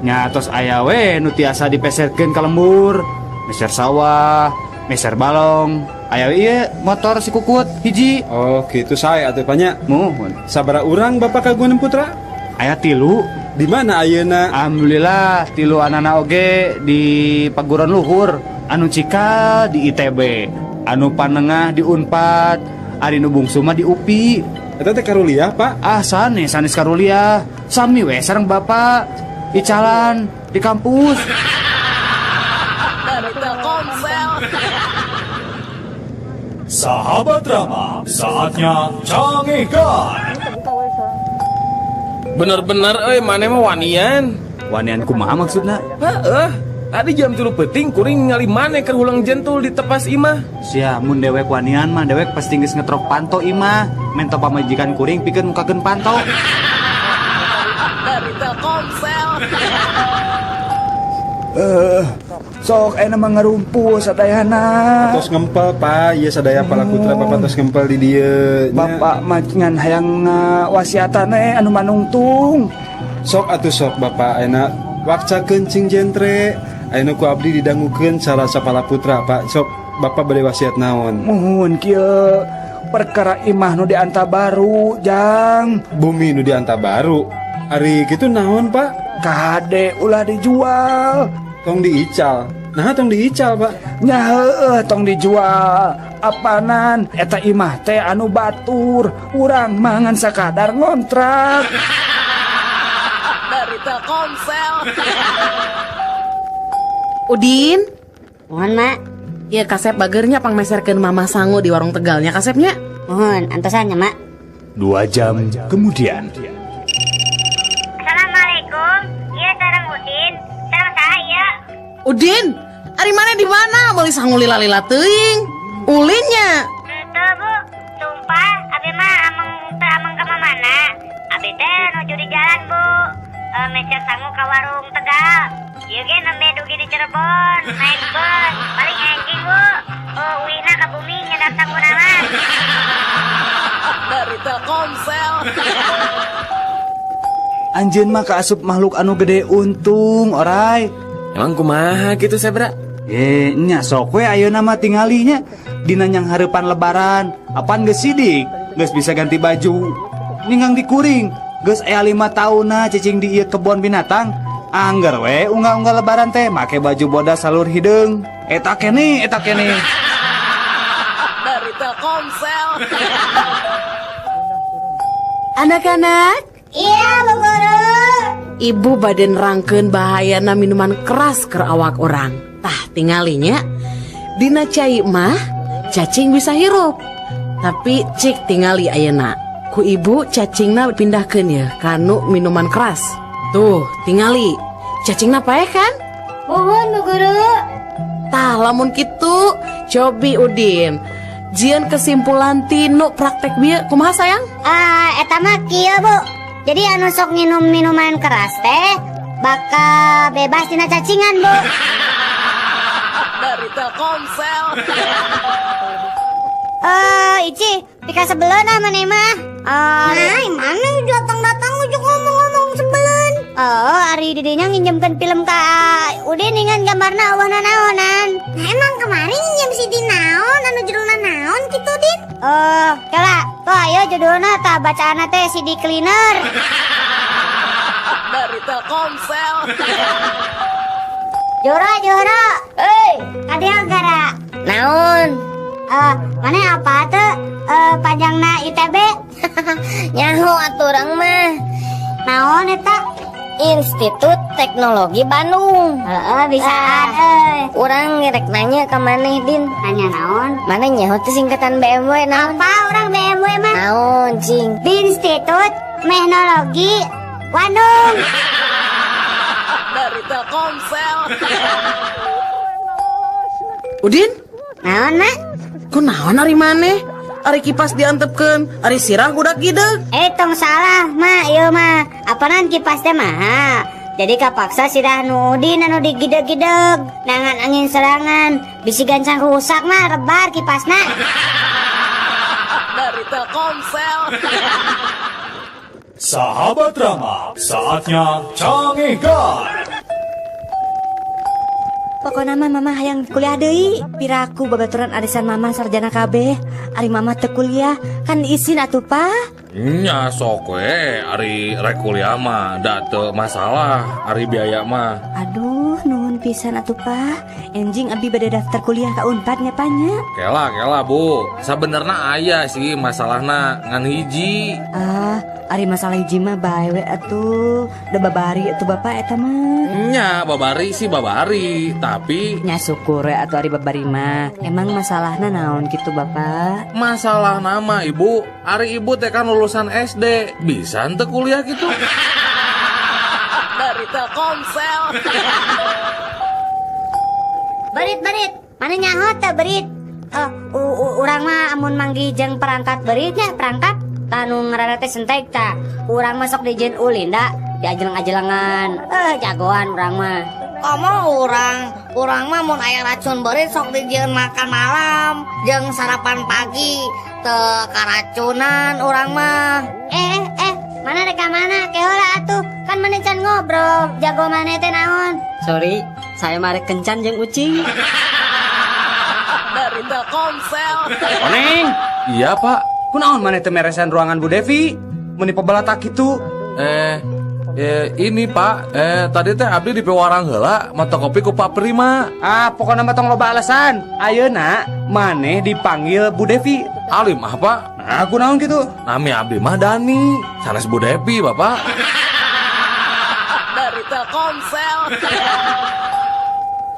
Nya tos aya we nu tiasa dipeserkeun ka lembur, meser sawah, meser balong. Aya we ieu motor si Kukut hiji. Oh, kitu sae atuh Pak nya. Muhun. Sabaraha urang Bapak kagungan putra? Aya 3. Di mana ayeuna? Alhamdulillah 3 anana oge di paguron luhur, anu cikal di ITB, anu panengah di Unpad, ari nu bungsu mah di UPI. Eta teh karuliah, Pak? Ah, sanes, sanes karuliah. Sami we sareng Bapak icalan di kampus. Dari Telkomsel. Sahabat Rama, saatnya canggihkan. Bener-bener euy maneh mah wanian. Wanian kumaha maksudna? Heeh. Tadi jam 3 peuting kuring ningali maneh keur hulang jentul di tepas imah. Sia, mun dewek wanian mah dewek pasti geus ngetrok panto imah. Mento pamajikan kuring pikeun mukakeun panto. Dari Telkomsel. Sok ayeuna mah ngarumpul sadayana. Tos ngempel, Pak. Ieu sadaya pala putra Bapak tos ngempel di dieu. Bapak mah ngan hayang wasiatan anu manungtung. Sok atuh sok Bapak ayeuna wakcakeun cing jentre. Ayeuna ku abdi didangukeun cara sapala putra, Pak. Sok Bapak bade wasiat naon? Muhun kieu perkara imah nu dianta baru, Jang. Bumi nu dianta baru. Ari kitu naon, Pak? Kade ulah dijual. Tong diical. Nah, tong diical, Pak. Nya heueuh tong dijual. Apanan eta imah teh anu batur, urang mah ngan sakadar ngontrak. Dari Telkomsel. Udin. Mohon, Mak. Iya kasep bagernya pangmeserkeun Mama sangu di warung Tegalnya kasepnya. Mohon, antosan ya, Mak. 2 jam kemudian. Assalamualaikum. Iya sareng Udin. Sareng saya. Udin, ari mana di mana? Meuli sangu lila-lila teuing. Ulinnya. Henteu, Bu. Sumpah, abi mah ameng teu ameng ka mana. Abi teh nuju di jalan, Bu. Meser sangu ka warung Tegal. Ieu ge nembe dugi di Cirebon, naik bus, paling enjing, Bu. Oh, uina ka bumi nyedak sanguna mah. Dari Telkomsel. Anjeun mah kaasup makhluk anu gede untung, orai. Emang kumaha gitu Sebra? Nya sok we ayeuna mah tingalinya dina nyang hareupan lebaran. Apan geus sidik, geus bisa ganti baju. Ninggang dikuring, geus aya 5 taunna cicing di ieu kebon binatang. Angger we unggal-unggal lebaran teh make baju bodas salur hideung. Eta keneh, eta keneh. Dari Telkomsel. Anak-anak. Iya, Bu Guru. Ibu bade nerangkeun bahayana minuman keras keur awak urang. Tah tingalinya dina cai mah cacing bisa hirup. Tapi cik tingali ayeuna. Ku ibu cacingna pindahkeun ya kanu minuman keras. Tuh, tingali. Cacingna paeh kan? Muhun, Bu Guru. Tah lamun kitu cobi Udin. Jieun kesimpulan tinu praktek bieu kumaha sayang? Eta mah kieu, Bu. Jadi anu sok nginum minuman keras teh bakal bebas tina cacingan, Bu. Dari Telkomsel. Ici, pika sebeleun ah maneh mah. Nah, mana datang-datang ujuk ngomong-ngomong sebeleun. Oh, ari didinya nginjemkeun film ka Udin dengan gambarna eueuh nanaonan. Nah, emang kemarin nginjem si Din naon anu judulna naon kitu, Din? Oh, kela. Tuh ayo judulna tah bacaanna teh CD Cleaner. Dari Telkomsel. Joro, Joro. Euy, kadea gara. Naon? Maneh apa tuh panjangna ITB? Nyaho atuh urang mah. Naon eta? Institut Teknologi Bandung. Heeh, bisaan euy. Urang rek nanya ka maneh, Din. Nanya naon? Maneh nyaho teh singkatan BMW naon? Apa urang BMW mah? Naon, cing? Institut Teknologi Bandung. Dari Telkomsel. Udin? Naon, Mak? Kunaon ari maneh? Ari kipas diantepkeun, ari sirah budak gideg. Tong salah, Mak, ieu mah. Apanan kipas teh mahal. Jadi kapaksa sirah nu Udin anu digideg-gideg. Nangan angin serangan, bisi gancang rusak mah rebar kipasna. Dari Telkomsel. Sahabat Rama, saatnya Cangegan. Pokokna mah mama hayang kuliah deui. Piraku babaturan arisan mama sarjana kabeh. Ari mama teu kuliah, kan isin atuh, Pak. Nya sok we, ari rek kuliah mah da teu masalah, ari biaya mah. Aduh, nuhun pisan atuh, Pak. Enjing abi bade daftar kuliah ka Unpad nya, Pak nya. Kela kela, Bu. Sabenerna aya sih masalahna ngan hiji. Ah, ari masalah hiji mah bae we atuh. Da babari atuh Bapak eta mah. Nya babari sih babari, tapi nya syukur we atuh ari babari mah. Emang masalahna naon gitu, Bapak? Masalah nama Ibu, ari Ibu teh kan lulusan SD, bisa henteu kuliah gitu. Dari Telkomsel. Berit-berit, mana nyaho teh berit? Urang mah amun manggih jeung perangkat beritnya, perangkat tanu ngaranna teh sentek ta. Urang mah sok dijieun ulin da, diajeleng-ajelengan. Jagoan urang mah. Komo urang mah mun aya racun berit sok dijieun makan malam jeung sarapan pagi, teu karacunan urang mah. Mana rek ka mana? Kehola atuh, kan maneh can ngobrol, jago maneh teh naon? Sorry, saya mah rek kencan jeung ucing. Dari Telkomsel. Oneng. Iya, Pak. Kunaon maneh teu meresan ruangan Bu Devi? Meuni pabalatak kitu. Ini Pak, tadi teh abdi di pewarang heula mata kopi ku Pak Prima. Ah, pokona mah tong loba alasan. Ayeuna maneh dipanggil Bu Devi. Alim ah, Pak. Nah, kunaon kitu? Nami abdi mah Dani, sanes Bu Devi, Bapak. Dari Telkomsel.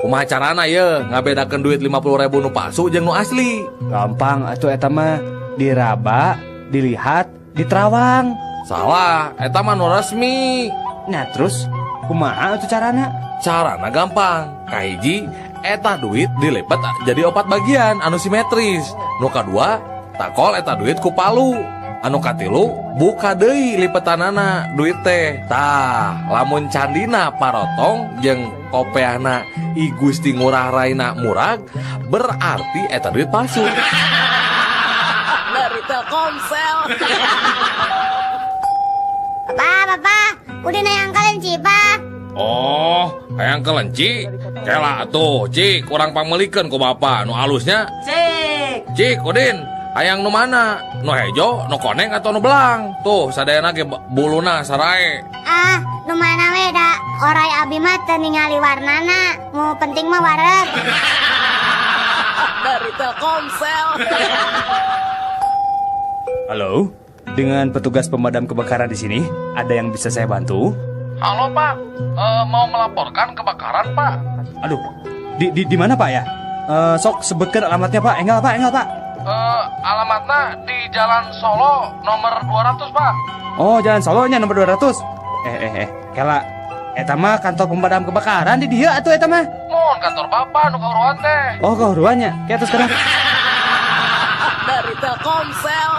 Kumaha carana ye ngabedakeun duit 50.000 nu palsu jeung nu asli? Gampang atuh eta mah, diraba, dilihat, diterawang. Salah, eta mah nu resmi. Nah, terus kumaha atuh carana? Carana gampang. Kahiji, eta duit dilipet jadi 4 bagian anu simetris. Nu kadua, takol eta duit ku palu. Anu katilu, buka deui lipetanana duit teh. Tah, lamun candina parotong jeung kopeahna I Gusti Ngurah Raina murag, berarti eta duit palsu. Dari Telkomsel. Bapak, bapak, udah hayang kelenci, Pak. Oh, hayang kelenci? Kela atuh, Cik, kurang pangmelikeun ku bapak nu alusnya. Cik. Cik, Udin, hayang nu mana? Nu hejo, nu koneng atau nu belang? Tuh, sadayana ge buluna sarae. Ah, nu mana we da orai abi mah teu ningali warnana. Nu penting mah wareg. Dari Telkomsel. Halo, dengan petugas pemadam kebakaran di sini, ada yang bisa saya bantu? Halo Pak, mau melaporkan kebakaran Pak. Aduh, di mana Pak ya? Sok sebutkan alamatnya Pak. Enggal Pak, enggal Pak. Alamatnya di Jalan Solo nomor 200 Pak. Oh, Jalan Solonya nomor 200. Kela, eta mah kantor pemadam kebakaran di dieu atuh eta mah. Mohon kantor Bapak nu kahuruan teh. Oh, kahuruannya. Kayak terus sekarang. Dari Telkomsel.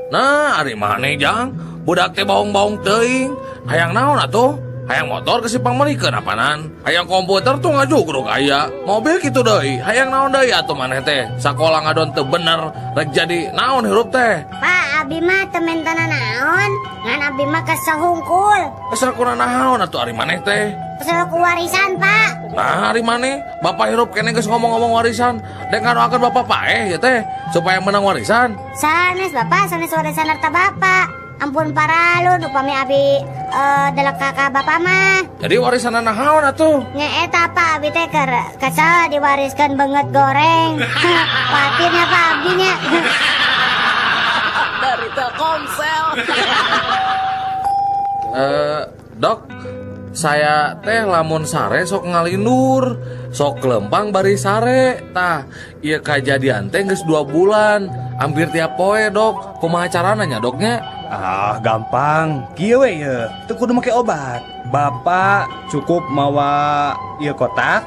Nah, ari maneh jang, budak teh baung-baung teuing. Hayang naon atuh? Hayang motor ke simpang meulikeun apanan? Hayang komputer tuh ngajugruk aya. Mobil kitu deui. Hayang naon deui atuh maneh teh? Sakola ngadon teu bener, rek jadi naon hirup teh? Pak, abi mah teu mentana naon, ngan abi mah kesel hungkul. Kesel kuna naon atuh ari maneh teh? Kesel ku warisan, Pak. Nah, ari maneh, bapak hirup kene geus ngomong-ngomong warisan. Dek ngadoakeun bapak paeh ya teh supaya menang warisan. Sanes bapak, sanes warisan harta bapak. Ampun paralun upami abi delek ka bapak mah. Jadi warisan naon atuh? Nya eta Pak, abi teh keur kesel diwariskeun beungeut goreng. Patirnya Pak abdi nya. Dari Telkomsel. Dok, saya teh lamun sare sok ngalindur, sok lempang bari sare. Tah, ieu kajadian teh geus 2 bulan, hampir tiap poe, Dok. Kumaha carana nya, Doknya? Ah, gampang. Kieu we ye, teu kudu make obat. Bapak cukup mawa ieu kotak,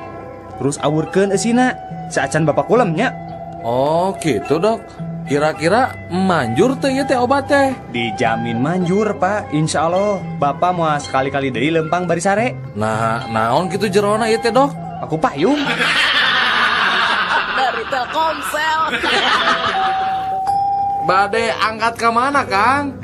terus awurkeun eusina. Saacan bapak kulem nya. Oh, gitu, Dok. Kira-kira manjur teh ieu teh obat teh? Dijamin manjur, Pak. Insya Allah bapak mau sekali-kali deui lempang bari sare. Nah, naon kitu jerona ieu teh, Dok? Aku payung. Dari Telkomsel. Bade angkat ke mana, Kang?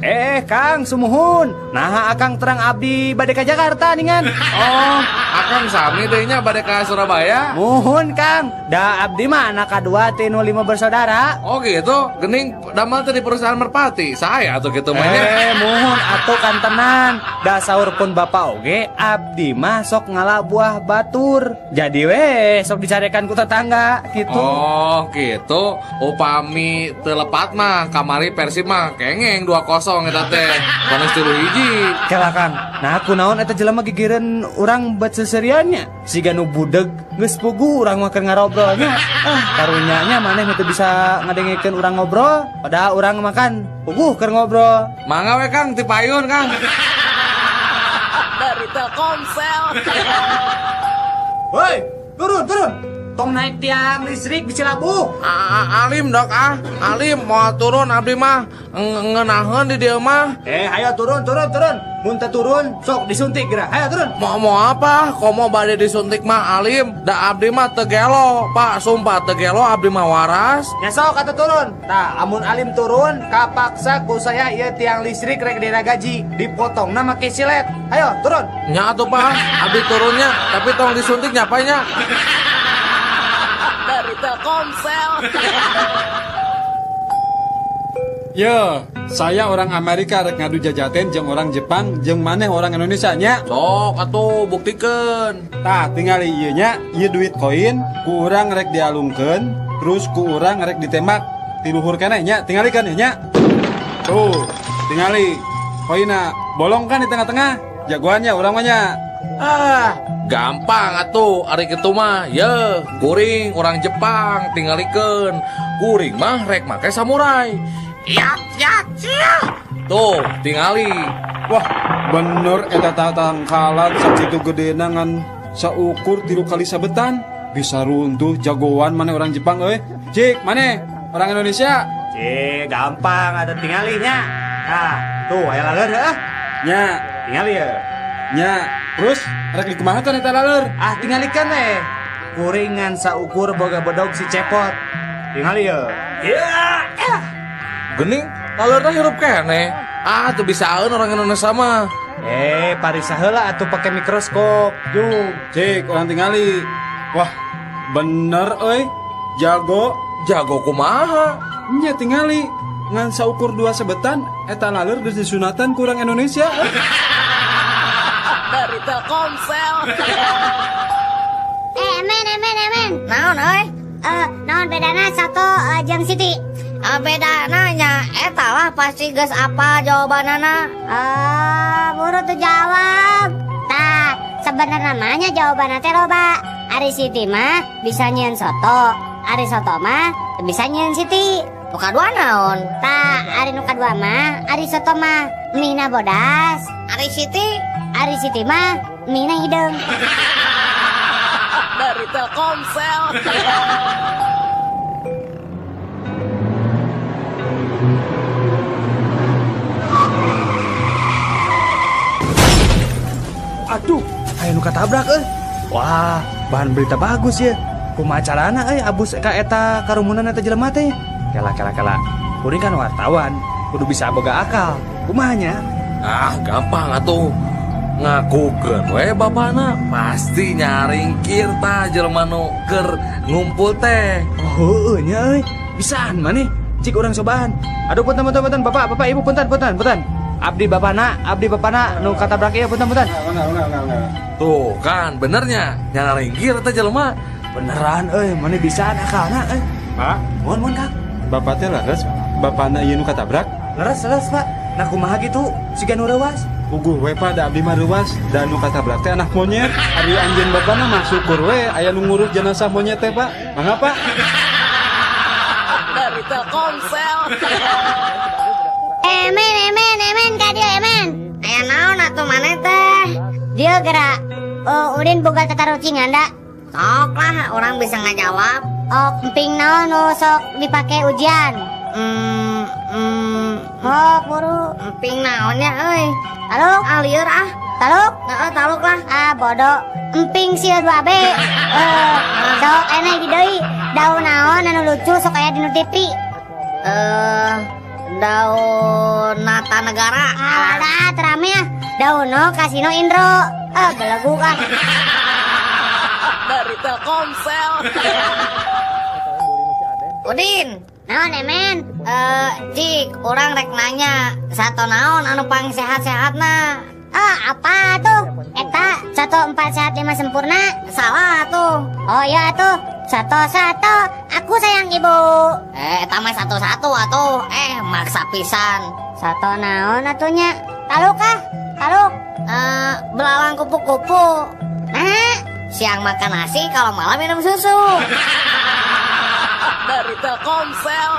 Kang, sumuhun. Nah, akang terang abdi bade ka Jakarta ningan. Oh, akang sami deui nya bade ka Surabaya? Muhun, Kang. Da abdi mah anak kadua ti nu 5 bersaudara. Oh gitu, gening damel teh di perusahaan Merpati. Saya atuh kitu mah nya. Muhun atuh kantenan. Da saur pun bapak oge abdi mah sok ngala buah batur. Jadi we sok dicarekan ku tetangga gitu. Oh, gitu. Upami teu lepat mah kamari Persib mah kengeng 2-0 eta teh. Panas 3-1. Kela Kang. Nah, kunaon eta jelema gigireun urang bet seseriannya. Siga nu budeg geus puguh urang mah keur ngarobrolnya. Ah, karunyanya maneh nu teu bisa ngadengekeun urang ngobrol, padahal urang makan puguh keur ngobrol. Mangga we Kang, ti payun Kang. Dari Telkomsel. Woi, turun, turun. Tong naik tiang listrik bisa labuh. Alim Dok ah, alim mau turun abdi mah ngeunaheun di dieu mah. Ayo turun, turun, turun. Mun teu turun sok disuntik geura. Ayo turun. Mau apa? Komo bade disuntik mah alim, da abdi mah teu gelo, Pak, sumpah teu gelo abdi mah waras. Nya sok atuh turun. Tah, amun alim turun kapaksa ku saya ieu tiang listrik rek diragaji, dipotongna make silet. Ayo turun. Nya atuh Pak, abdi turunnya, tapi tong disuntik nya Pak nya. Dari Telkomsel. Yo, saya orang Amerika rek ngadu jajaten jeung orang Jepang jeung maneh orang Indonesia nya. Sok atuh buktikeun. Tah, tingali ieu nya, ieu duit koin ku urang rek dialungkeun, terus ku urang rek ditembak ti luhur keneh nya, tingalikeun nya. Tuh, tingali koinna bolong kan di tengah-tengah. Jagoannya urang mah nya. Ah, gampang atuh ari kitu mah. Ye, kuring orang Jepang tingalikeun. Kuring mah rek make samurai. Yat yat cia. Tuh, tingali. Wah, bener eta tatangkalan sakitu gedena ngan saukur 3 kali sabetan. Bisa runtuh jagoan mana orang Jepang euy. Cik, mana orang Indonesia? Cik, gampang atuh tingalinya. Nah, tuh aya laleur heuh. Nya, tingali ya. Nya, terus rek dikumaha teh eta laleur? Ah, tingalikeun we. Kuringan saukur boga bedog si cepot. Tingali ya. Ya. Gening, laleur hirup keneh. Ah, teu bisaeun orang Indonesia mah. Parisa heula atuh pake mikroskop. Jung, cik orang tingali. Wah, bener euy. Jago. Jago kumaha? Nya tingali. Ngan saukur 2 sebetan eta laleur geus disunatan ku urang Indonesia. Dari Telkomsel. Emen. Naon euy? Naon bedana soto jeung Siti? Bedana nya eta lah pasti geus apa jawabanana. Buru tuh jawab. Tah, sebenarnya namanya jawabanna teh loba. Ari Siti mah bisa nyieun soto, ari soto mah bisa nyieun Siti. Nu kadua naon? Tah, ari nu kadua mah ari soto mah mie-na bodas. Ari Siti? Ari Siti mah mie-na hideung. Dari Telkomsel. Aduh, aya nu katabrak euy. Wah, bahan berita bagus ya. Kumaha carana euy abus ka eta karumunan eta jelema teh? Kela kela kela. Kuring kan wartawan, kudu bisa boga akal. Kumaha nya? Ah, gampang atuh. Ngakukeun we bapana pasti nyaringkir tah jelema nu keur ngumpul teh. Oh, heueuh nya euy. Bisaan maneh. Cik urang cobaan. Aduh punten punten punten Bapak, Bapak Ibu punten punten punten. Abdi bapana nu katabrak ieu punten-punten. Enggak. Tuh kan benernya nyana ringgir eta jelema. Beneran euy, mana bisa akalna euy. Pak, mohon Kang. Bapak teh leres, bapana ieu nu katabrak? Leres Pak. Nah kumaha gitu siga nu reuas. Puguh we Pak, da abdi mah reuas, da nu katabrak teh anak monyet. Ari anjeun bapana mah syukur we aya nu ngurus jenazah monyet teh, Pak. Mangga, Pak. Dari Telkomsel. Emen ka dieu emen. Aya naon atuh maneh teh? Dieu geura. Oh, Udin boga tatarucingan da. Sok lah, orang bisa ngajawab. Oh, emping naon nu sok dipake ujian? Oh, buru. Emping naon ya euy? Taluk? Ah, lieur ah. Taluk? Heeh, taluk lah. Ah, bodoh. Emping sieun 2B. Sok ene di deui. Daun naon anu lucu sok aya di nu TV? Daun Nata Negara. Alah, terame ah. Daun no Kasino Indro. Ah, belegu ah. Dari Telkomsel. Udin. Naon emen? Cik, orang rek nanya, sato naon anu pang sehat-sehatna? Ah, apa tuh? Eta 1 4 sehat 5 sempurna. Salah tuh. Oh iya tuh. 1 1 aku sayang ibu. Eta mah 1 1 atuh. Maksa pisan. Sato naon atunya? Taluk ah? Taluk. Belalang kupu-kupu. Nah, siang makan nasi, kalau malam minum susu. Dari Telkomsel.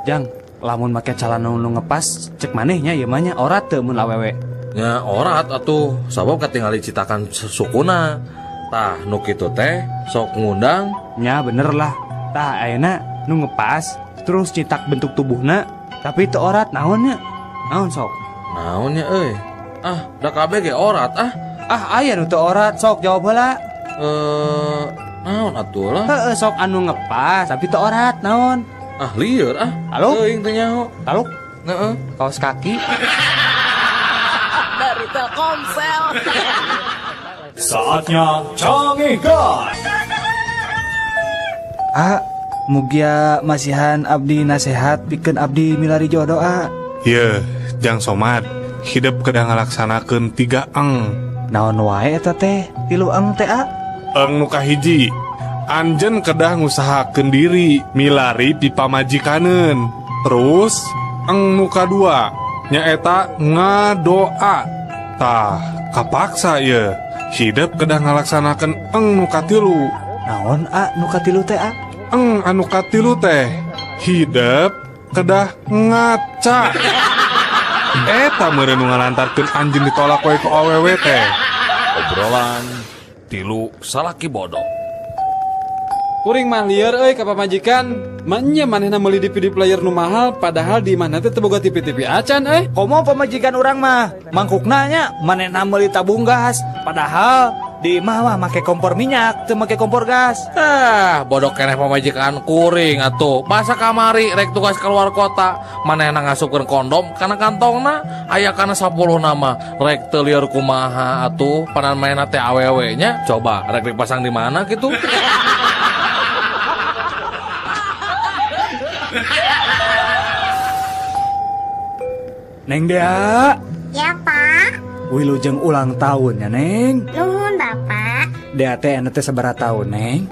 Jang, lamun make calana nu ngepas cek manehnya ieu mah nya orat teu mun awewe. Nya orat atuh, sabab katingali citakan sukuna. Tah nu kitu teh sok ngundang. Nya bener lah. Tah ayeuna nu ngepas terus citak bentuk tubuhna tapi teu orat naonnya? Naon sok? Naonnya euy? Ah, da kabeh ge orat ah. Ah, aya nu teu orat sok jawab heula. Naon atuh lah? Heeh, sok anu ngepas tapi teu orat naon? Ah, lieur ah. Taluk? Teuing teu nyaho. Taluk? Heeh. Kaos kaki. Dari Telkomsel. Saatnya Canggihkan. Ah, mugia masihan abdi nasehat pikeun abdi milari jodoh ah. Yeuh, Jang Somad, hidup kedah ngalaksanakeun 3 eng. Naon wae eta teh? 3 eng teh ah? Eng nu kahiji, anjeun kedah ngusahakeun diri milari pipamajikaneun. Terus eng nu kadua nyaeta ngadoa. Tah, kapaksa ye. Hidup kedah ngalaksanakeun eng nu katilu. Naon a nu katilu teh a? Eng anu katilu teh hidup kedah ngaca. Eta meureun nu ngalantarkeun anjeun ditolak we ku awewe teh. Obrolan tilu salaki bodoh. Kuring mah lieur euy ka pamajikan. Manya manehna meuli DVD player nu mahal padahal di imahna teh teu boga TV-TV acan euy. Komo pamajikan urang mah mangkukna nya manehna meuli tabung gas padahal di imah mah make kompor minyak teu make kompor gas. Ah, bodoh keneh pamajikan kuring atuh. Masa kamari rek tugas keluar kota manehna ngasupkeun kondom kana kantongna aya kana 10 nama rek teu lieur kumaha atuh panan manehna teh awewe nya coba rek dipasang di mana kitu. Neng Dea. Ya Pak. Wilujeng ulang tahun ya Neng. Nuhun Bapak. Dea teh anu teh sabaraha tahun Neng?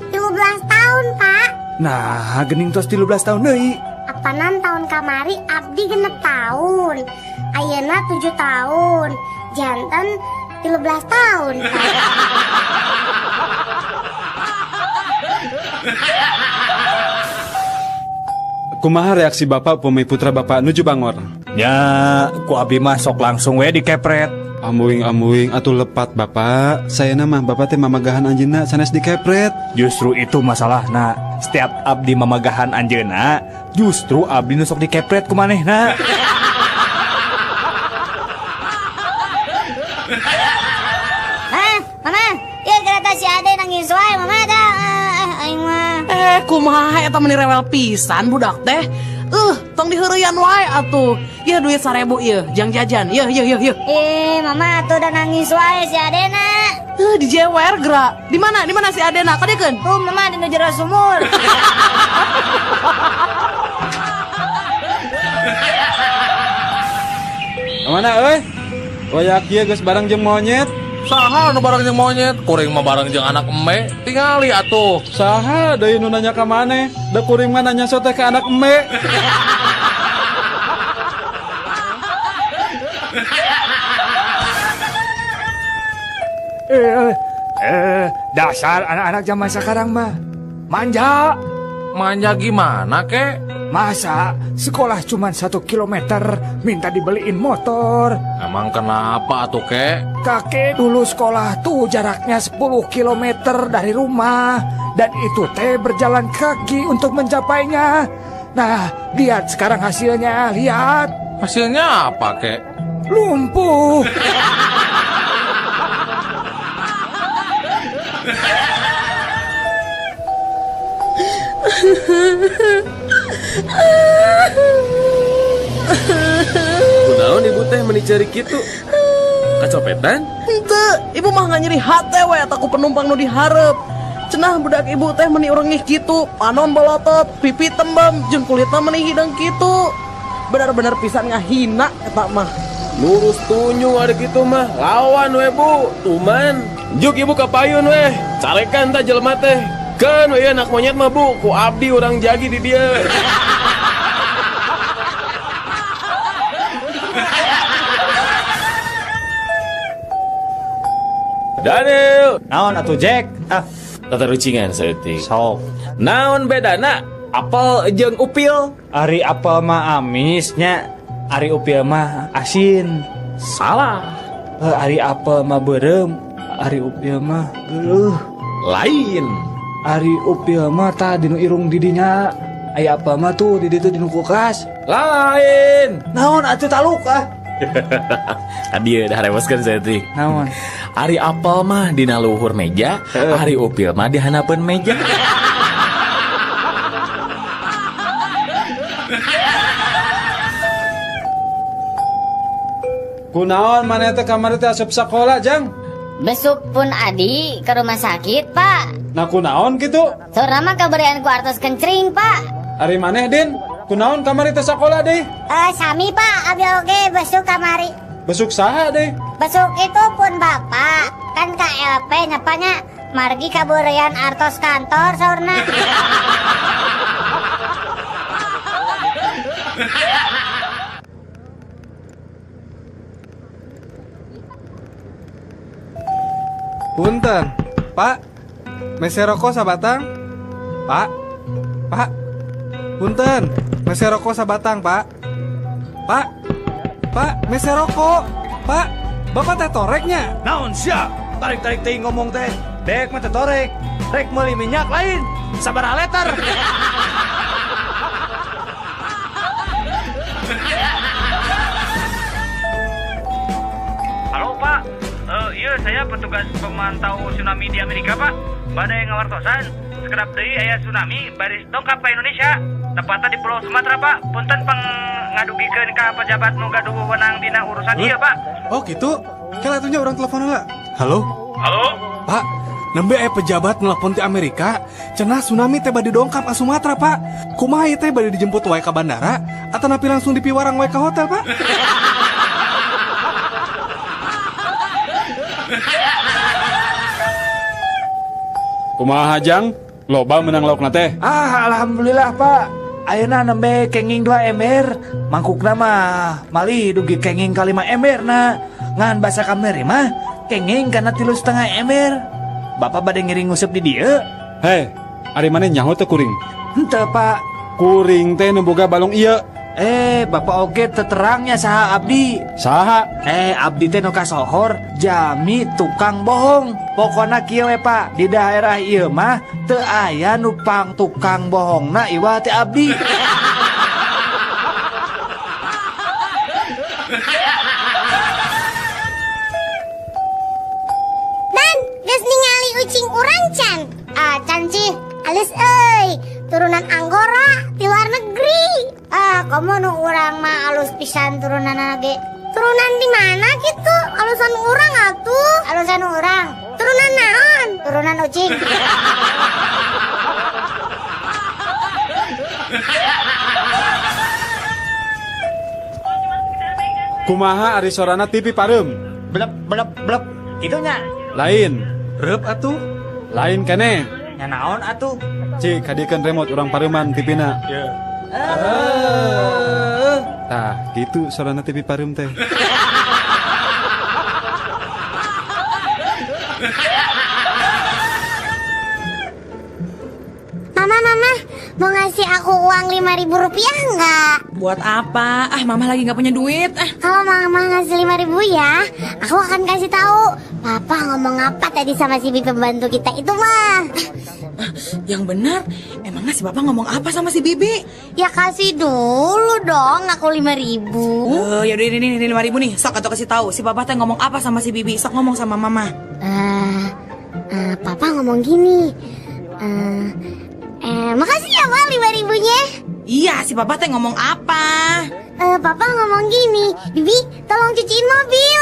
13 tahun Pak. Nah gening tos 13 tahun deui. Apanan tahun kamari abdi 6 tahun. Ayeuna 7 tahun. Janten 13 tahun Pak. Kumaha reaksi bapak upami putra bapak nuju bangor? Nya, ku abi mah sok langsung we dikepret. Ambuing-ambuing atuh lepat bapak. Sayana mah bapak teh mamagahan anjeunna sanes dikepret. Justru itu masalahna. Setiap abdi mamagahan anjeunna, justru abdi nu sok dikepret ku manehna. Mama, mama, ieu kereta si Ade nangis wae mama dah. Aing mah. Kumaha eta meni rewel pisan budak teh. Tong diheureyan wae atuh. Yeuh duit 1000 ieu, jang jajan. Yeuh yeuh yeuh yeuh. Mama atuh udah nangis wae si Adena. Dijewer geura. Di mana? Di mana si Adena? Kadekeun? Tuh mama di nu jero sumur. Waya kieu geus bareng jeung monyet. Saha nu bareng jeung monyet? Kuring mah bareng jeung anak eme. Tingali atuh. Saha deui nu nanya ka maneh? Da kuring mah nanya sote ka anak eme. Dasar anak-anak zaman sekarang mah manja. Manja gimana kek? Masa sekolah cuma 1 kilometer minta dibeliin motor. Emang kenapa tuh kek? Kakek dulu sekolah tuh jaraknya 10 kilometer dari rumah. Dan itu teh berjalan kaki untuk mencapainya. Nah, lihat sekarang hasilnya, lihat. Hasilnya apa kek? Lumpuh. Kunaon ibu teh meni ceurik kitu? Kacopetan? Henteu, ibu mah nggak nyeri hate we eta ku penumpang nu dihareup. Cenah budak ibu teh meni urengih kitu, panon bolotot, pipi tembem, jeung kulitna meni hideung kitu. Bener-bener pisan ngahina eta mah. Lurus tunjung ada kitu mah, lawan we bu, tuman. Juk ibu ka payun we, carekan tah jelema teh. Kan we anak monyet mah bu, ku abdi urang jagi di dieu. Daniel, naon atuh Jack? Ah, tatarucingan saeutik. Sok. Naon bedana apel jeung upil? Ari apel mah amisnya, ari upil mah asin. Salah. Ari apel mah beureum, ari upil mah geuleuh. Lain. Ari upil mah tah dinu irung didinya. Aya apel mah tuh di ditu dinu kulkas. Lain. Naon atuh taluk ah. Tadi udah reweskeun saeutik. Naon? Ari apel mah dina luhur meja, ari upil mah di handapeun meja. Kunaon maneh teh kamari teh asup sakola, Jang? Besuk pun adi ke rumah sakit, Pak. Nah kunaon kitu? Saurna mah kaberian ku artos kencring, Pak. Ari maneh, Din? Kunaon kamari teh sakola deui? Sami, Pak, abi oge besuk kamari. Besuk saha deui? Besuk itu pun Bapak. Kan KLP nyapanya margi kaburian artos kantor saurna. Punten, Pak. Mese rokok sabatang? Pak. Pak. Punten, mese rokok sabatang, Pak. Pak. Pak, mese rokok. Pak, Bapak teh toreknya. Naon sia? Tarik-tarik teuing ngomong teh. Dek mah teh torek. Rek meuli minyak lain. Sabaraha liter. Halo, Pak. Iya, saya petugas pemantau tsunami di Amerika, Pak. Badai ngawartosan, sekedap deui aya tsunami baris dongkap ka Indonesia. Tepatnya di Pulau Sumatera, Pak. Punten pangadugikeun ka pejabat nu gaduh wewenang dina urusan ieu, Pak. Oh, gitu. Kela atunya urang telepon heula. Halo? Halo? Pak, nembe aya pejabat nelpon ti Amerika, cenah tsunami teh bade dongkap ka Sumatera, Pak. Kumaha ieu teh bade dijemput wae ka bandara atau napi langsung dipiwarang wae ka hotel, Pak? Kumaha Jang? Loba menang laukna teh. Ah, alhamdulillah, Pak. Ayeuna nembe kenging 2 ember, mangkukna mah malih dugi kenging ka 5 ember na. Ngan basa kamari mah kenging kana 3,5 ember. Bapak bade ngiring nguseup di dieu. Hei, ari maneh nyaho teh kuring? Henteu, Pak. Kuring teh nu boga balong ieu. Bapak oge teterangnya saha abdi. Saha? Abdi teh nu kasohor jami tukang bohong. Pokona kieu we, Pak, di daerah ieu mah teu aya nu pang tukang bohongna iwal teh abdi. Dan geus ningali ucing urang can. Ah, can sih. Alus euy, turunan Anggora ti luar negeri. Ah, komo nu urang mah alus pisan turunanna ge. Turunan di mana gitu? Alusan urang atuh. Alusan urang. Turunan naon? Turunan ucing. Kumaha ari sorana TV pareum? Blep blep blep. Kitu nya. Lain. Reup atuh. Lain keneh. Nya naon atuh? Cik, kadiekeun remote urang pareuman TV-na. Ye. Tah, gitu sorana TV pareum teh. Mama, mama, mau ngasih aku uang Rp5.000 nggak? Buat apa? Ah, mama lagi nggak punya duit. Ah. Kalau mama ngasih 5.000 ya, aku akan kasih tahu. Papa ngomong apa tadi sama si bibi pembantu kita itu mah? Yang benar, emangnya si Bapak ngomong apa sama si bibi? Ya kasih dulu dong aku 5.000. Yaudah ini 5.000 nih. Sok atau kasih tahu si Papa teh ngomong apa sama si bibi. Sok ngomong sama mama. Papa ngomong gini. Makasih ya Ma 5.000-nya. Iya, si Papa teh ngomong apa? Papa ngomong gini, Bibi tolong cuciin mobil.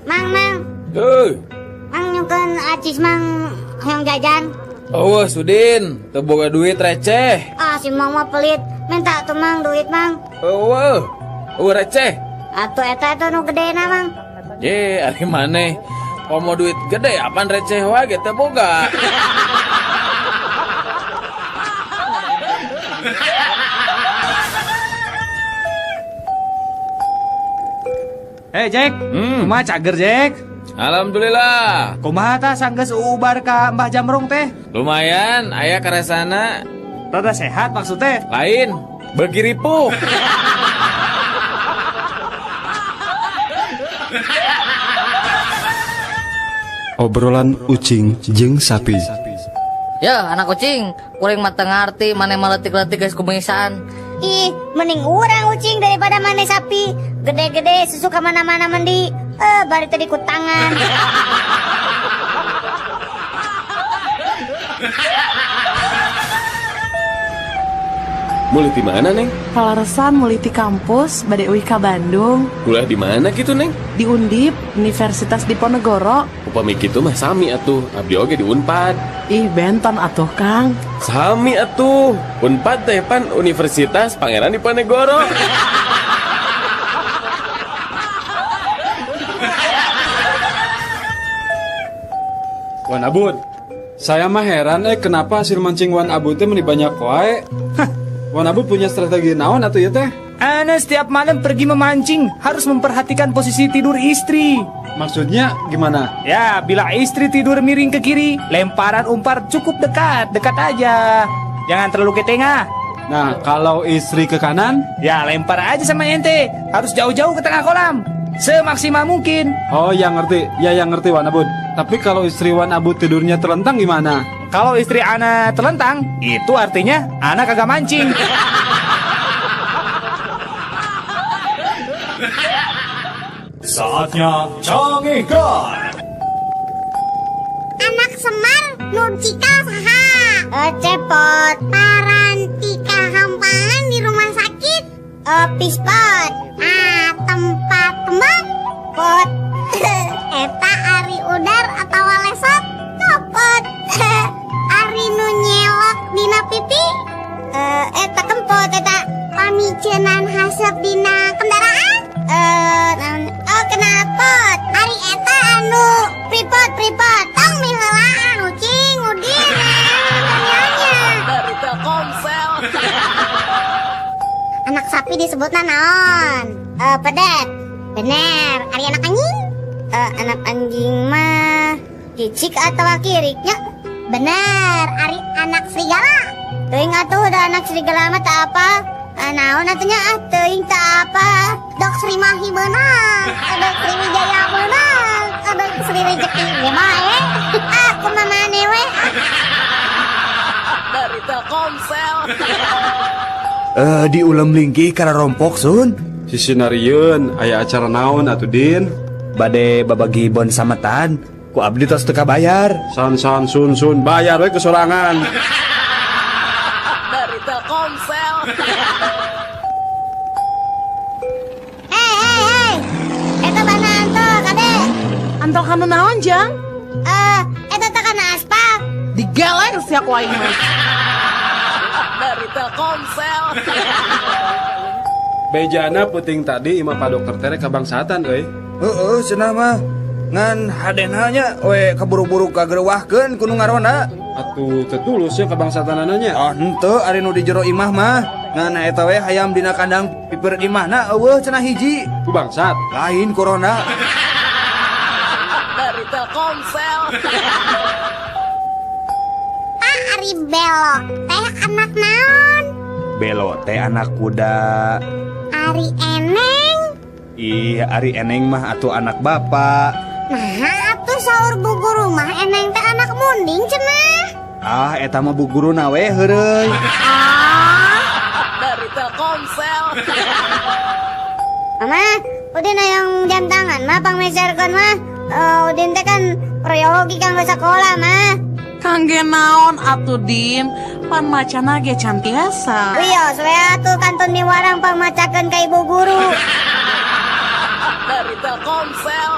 Mang, mang. Mang nyungkeun acis mang hayang jajan. Oh, Sudin, teu boga duit receh. Ah, si Mang mah pelit. Minta tuh Mang duit Mang. Eueuh. Eueuh receh. Atuh eta eta nu gedena Mang. Ye, ari maneh komo duit gede apaan receh wae ge teu boga. Hey Jack, kumaha cager Jack? Alhamdulillah. Kumaha tah sanggeus ubar ka Mbah Jamrong teh? Lumayan, aya karesana. Rada sehat maksudnya? Lain, beuki ripuh. Obrolan ucing jeung sapi. Ya, anak kucing, kuring mah teu ngarti maneh mah leutik-leutik geus kumisan. Ih, mending urang ucing daripada maneh sapi. Gede-gede susu ka mana-mana mandi. Bari tadi ku tangan. Mulai di mana, Neng? Kaleresan mulai di kampus, bade uih ka Bandung. Kuliah di mana gitu, Neng? Di Undip, Universitas Diponegoro. Upami kitu mah sami atuh, abdi oge di Unpad. Ih, benton atuh, Kang. Sami atuh, Unpad teh pan Universitas Pangeran Diponegoro. Wan Abud, saya mah heran kenapa hasil mancing Wan Abud teh meni banyak wae. Wan Abud punya strategi naon atuh ieu teh? Ana setiap malam pergi memancing harus memperhatikan posisi tidur istri. Maksudnya gimana? Ya, bila istri tidur miring ke kiri, lemparan umpan cukup dekat, dekat aja. Jangan terlalu ke tengah. Nah, kalau istri ke kanan? Ya, lempar aja sama ente. Harus jauh-jauh ke tengah kolam. Semaksimal mungkin. Oh, yang ngerti. Ya, yang ngerti Wan Abud. Tapi kalau istri Wan Abud tidurnya telentang gimana? Kalau istri ana telentang, itu artinya ana kagak mancing. Saatnya Cangehgar. Anak Semar nu cikal saha? Cepot. Parantika hampangan di rumah sakit. Pispot. Ah, tempat kembang. Pot. Eta ari udar atau lesot. Copot. Ari nu nyelok dina pipi. Eta kempot eta. Pamicenan hasep dina kendaraan. Oh kenapot. Ari eta anu pripot pripot. Tong miheulaan ucing udin. Tanyanya. Dari Telkomsel. Anak sapi disebutna naon? Pedet. Bener. Ari anak anjing? Anak anjing mah cicik atau kiriknya? Bener. Ari anak serigala. Teuing atuh da anak serigala mah tak apa. Naon atunya ah teuing tak apa. Dok Sri Mahi beunang, dok Sri Wijaya beunang, dok Sri Rezeki ge bae. Ah kumaha maneh we. Dari Telkomsel. Di ulem lingkih kana rompok sun. Sisinarieun aya acara naon atuh Din? Bade babagi bon sametan, ku abdi tos teu kabayar. San san sun sun bayar we kesorangan. Dari Telkomsel. Hei hei hei. Eta bana anto kade. Anto kana naon, Jang? Eta teh kana aspal. Digeleng sia ku aing mah. Dari Telkomsel. Bejana peuting tadi imah Pak Dokter teh rek kabangsatan euy. Heeh, cenah mah. Ngan hadena nya we kaburu-buru kagerewahkeun ku nu ngaronda. Atuh teu tulus nya kabangsatanana nya. Ah, henteu ari nu di jero imah mah. Ngan eta we hayam dina kandang piper imahna eueuh cenah hiji. Ku bangsat. Lain corona. Dari Telkomsel. Pak, ari Belo teh anak naon? Belo teh anak kuda. Ari Eneng? Ih, ari Eneng mah atuh anak bapak. Nah, atuh saur bu guru mah Eneng teh anak munding cenah. Ah, eta mah bu guruna we heureuy. Ah. Dari Telkomsel. Mama, Udin hayang jam tangan mah pangmeserkeun mah. Udin teh kan proyogi kanggo sekolah mah. Kangge naon atuh Din, pan macana ge can tiasa. Wios we atuh kantun miwarang pangmacakeun ka ibu guru. Dari Telkomsel.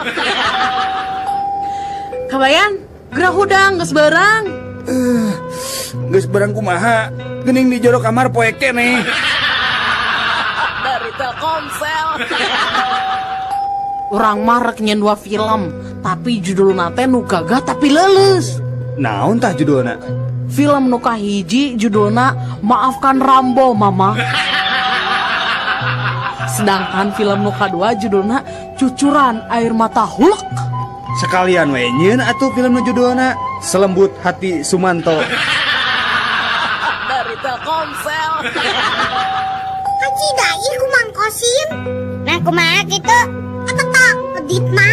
Kabayan, geura hudang geus beurang. Geus beurang kumaha? Geuning di jero kamar poek keneh. Dari Telkomsel. Urang mah rek nyen dua film, tapi judulna teh nu gagah tapi leuleus. Naon tah judulna? Film nu kahiji judulna Maafkan Rambo Mama. Sedangkan film nu kadua judulna Cucuran Air Mata Hulk. Sekalian we nyieun atuh film nu judulna Selembut Hati Sumanto. Dari Telkomsel. Kacida ih ku Mang Kosim. Nah kumaha kitu? Eta tah peditna.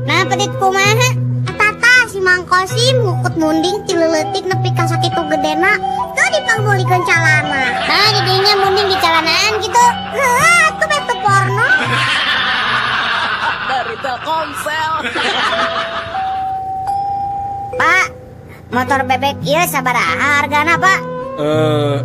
Nah pedit kumaha? Eta tah si Mang Kosim ngukut munding ti leuletik nepi ka sakitu gedena teu dipangmeulikeun calana. Nah didinya munding di calanaan kitu. Heuh atuh beh teu porno. Dari Telkomsel. Pak, motor bebek ieu sabaraha hargana, Pak?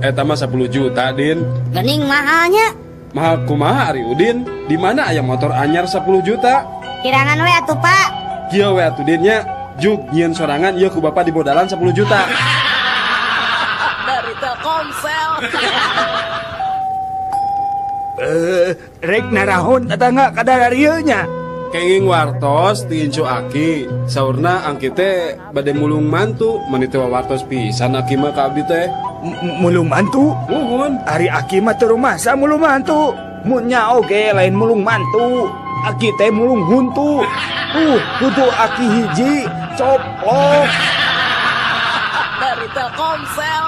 Eta mah 10 juta, Din. Geuning mahalnya. Mahal kumaha ari Udin? Di mana aya motor anyar 10 juta? Kirangan we atuh, Pak. Kieu we atuh Din nya. Jug nyieun sorangan ieu ku bapak dibodalan 10 juta. Dari Telkomsel. Rek narahon tetangga kadar ieu nya. Kenging wartos ti incu aki. Saurna angki teh bade mulung mantu, meuni teh wawartos pisan aki mah ka abdi teh. Mulung mantu? Muhun. Ari aki mah teu rumasa mulung mantu. Mun nya oge lain mulung mantu. Aki teh mulung huntu. Huntu aki hiji coplok. Dari Telkomsel.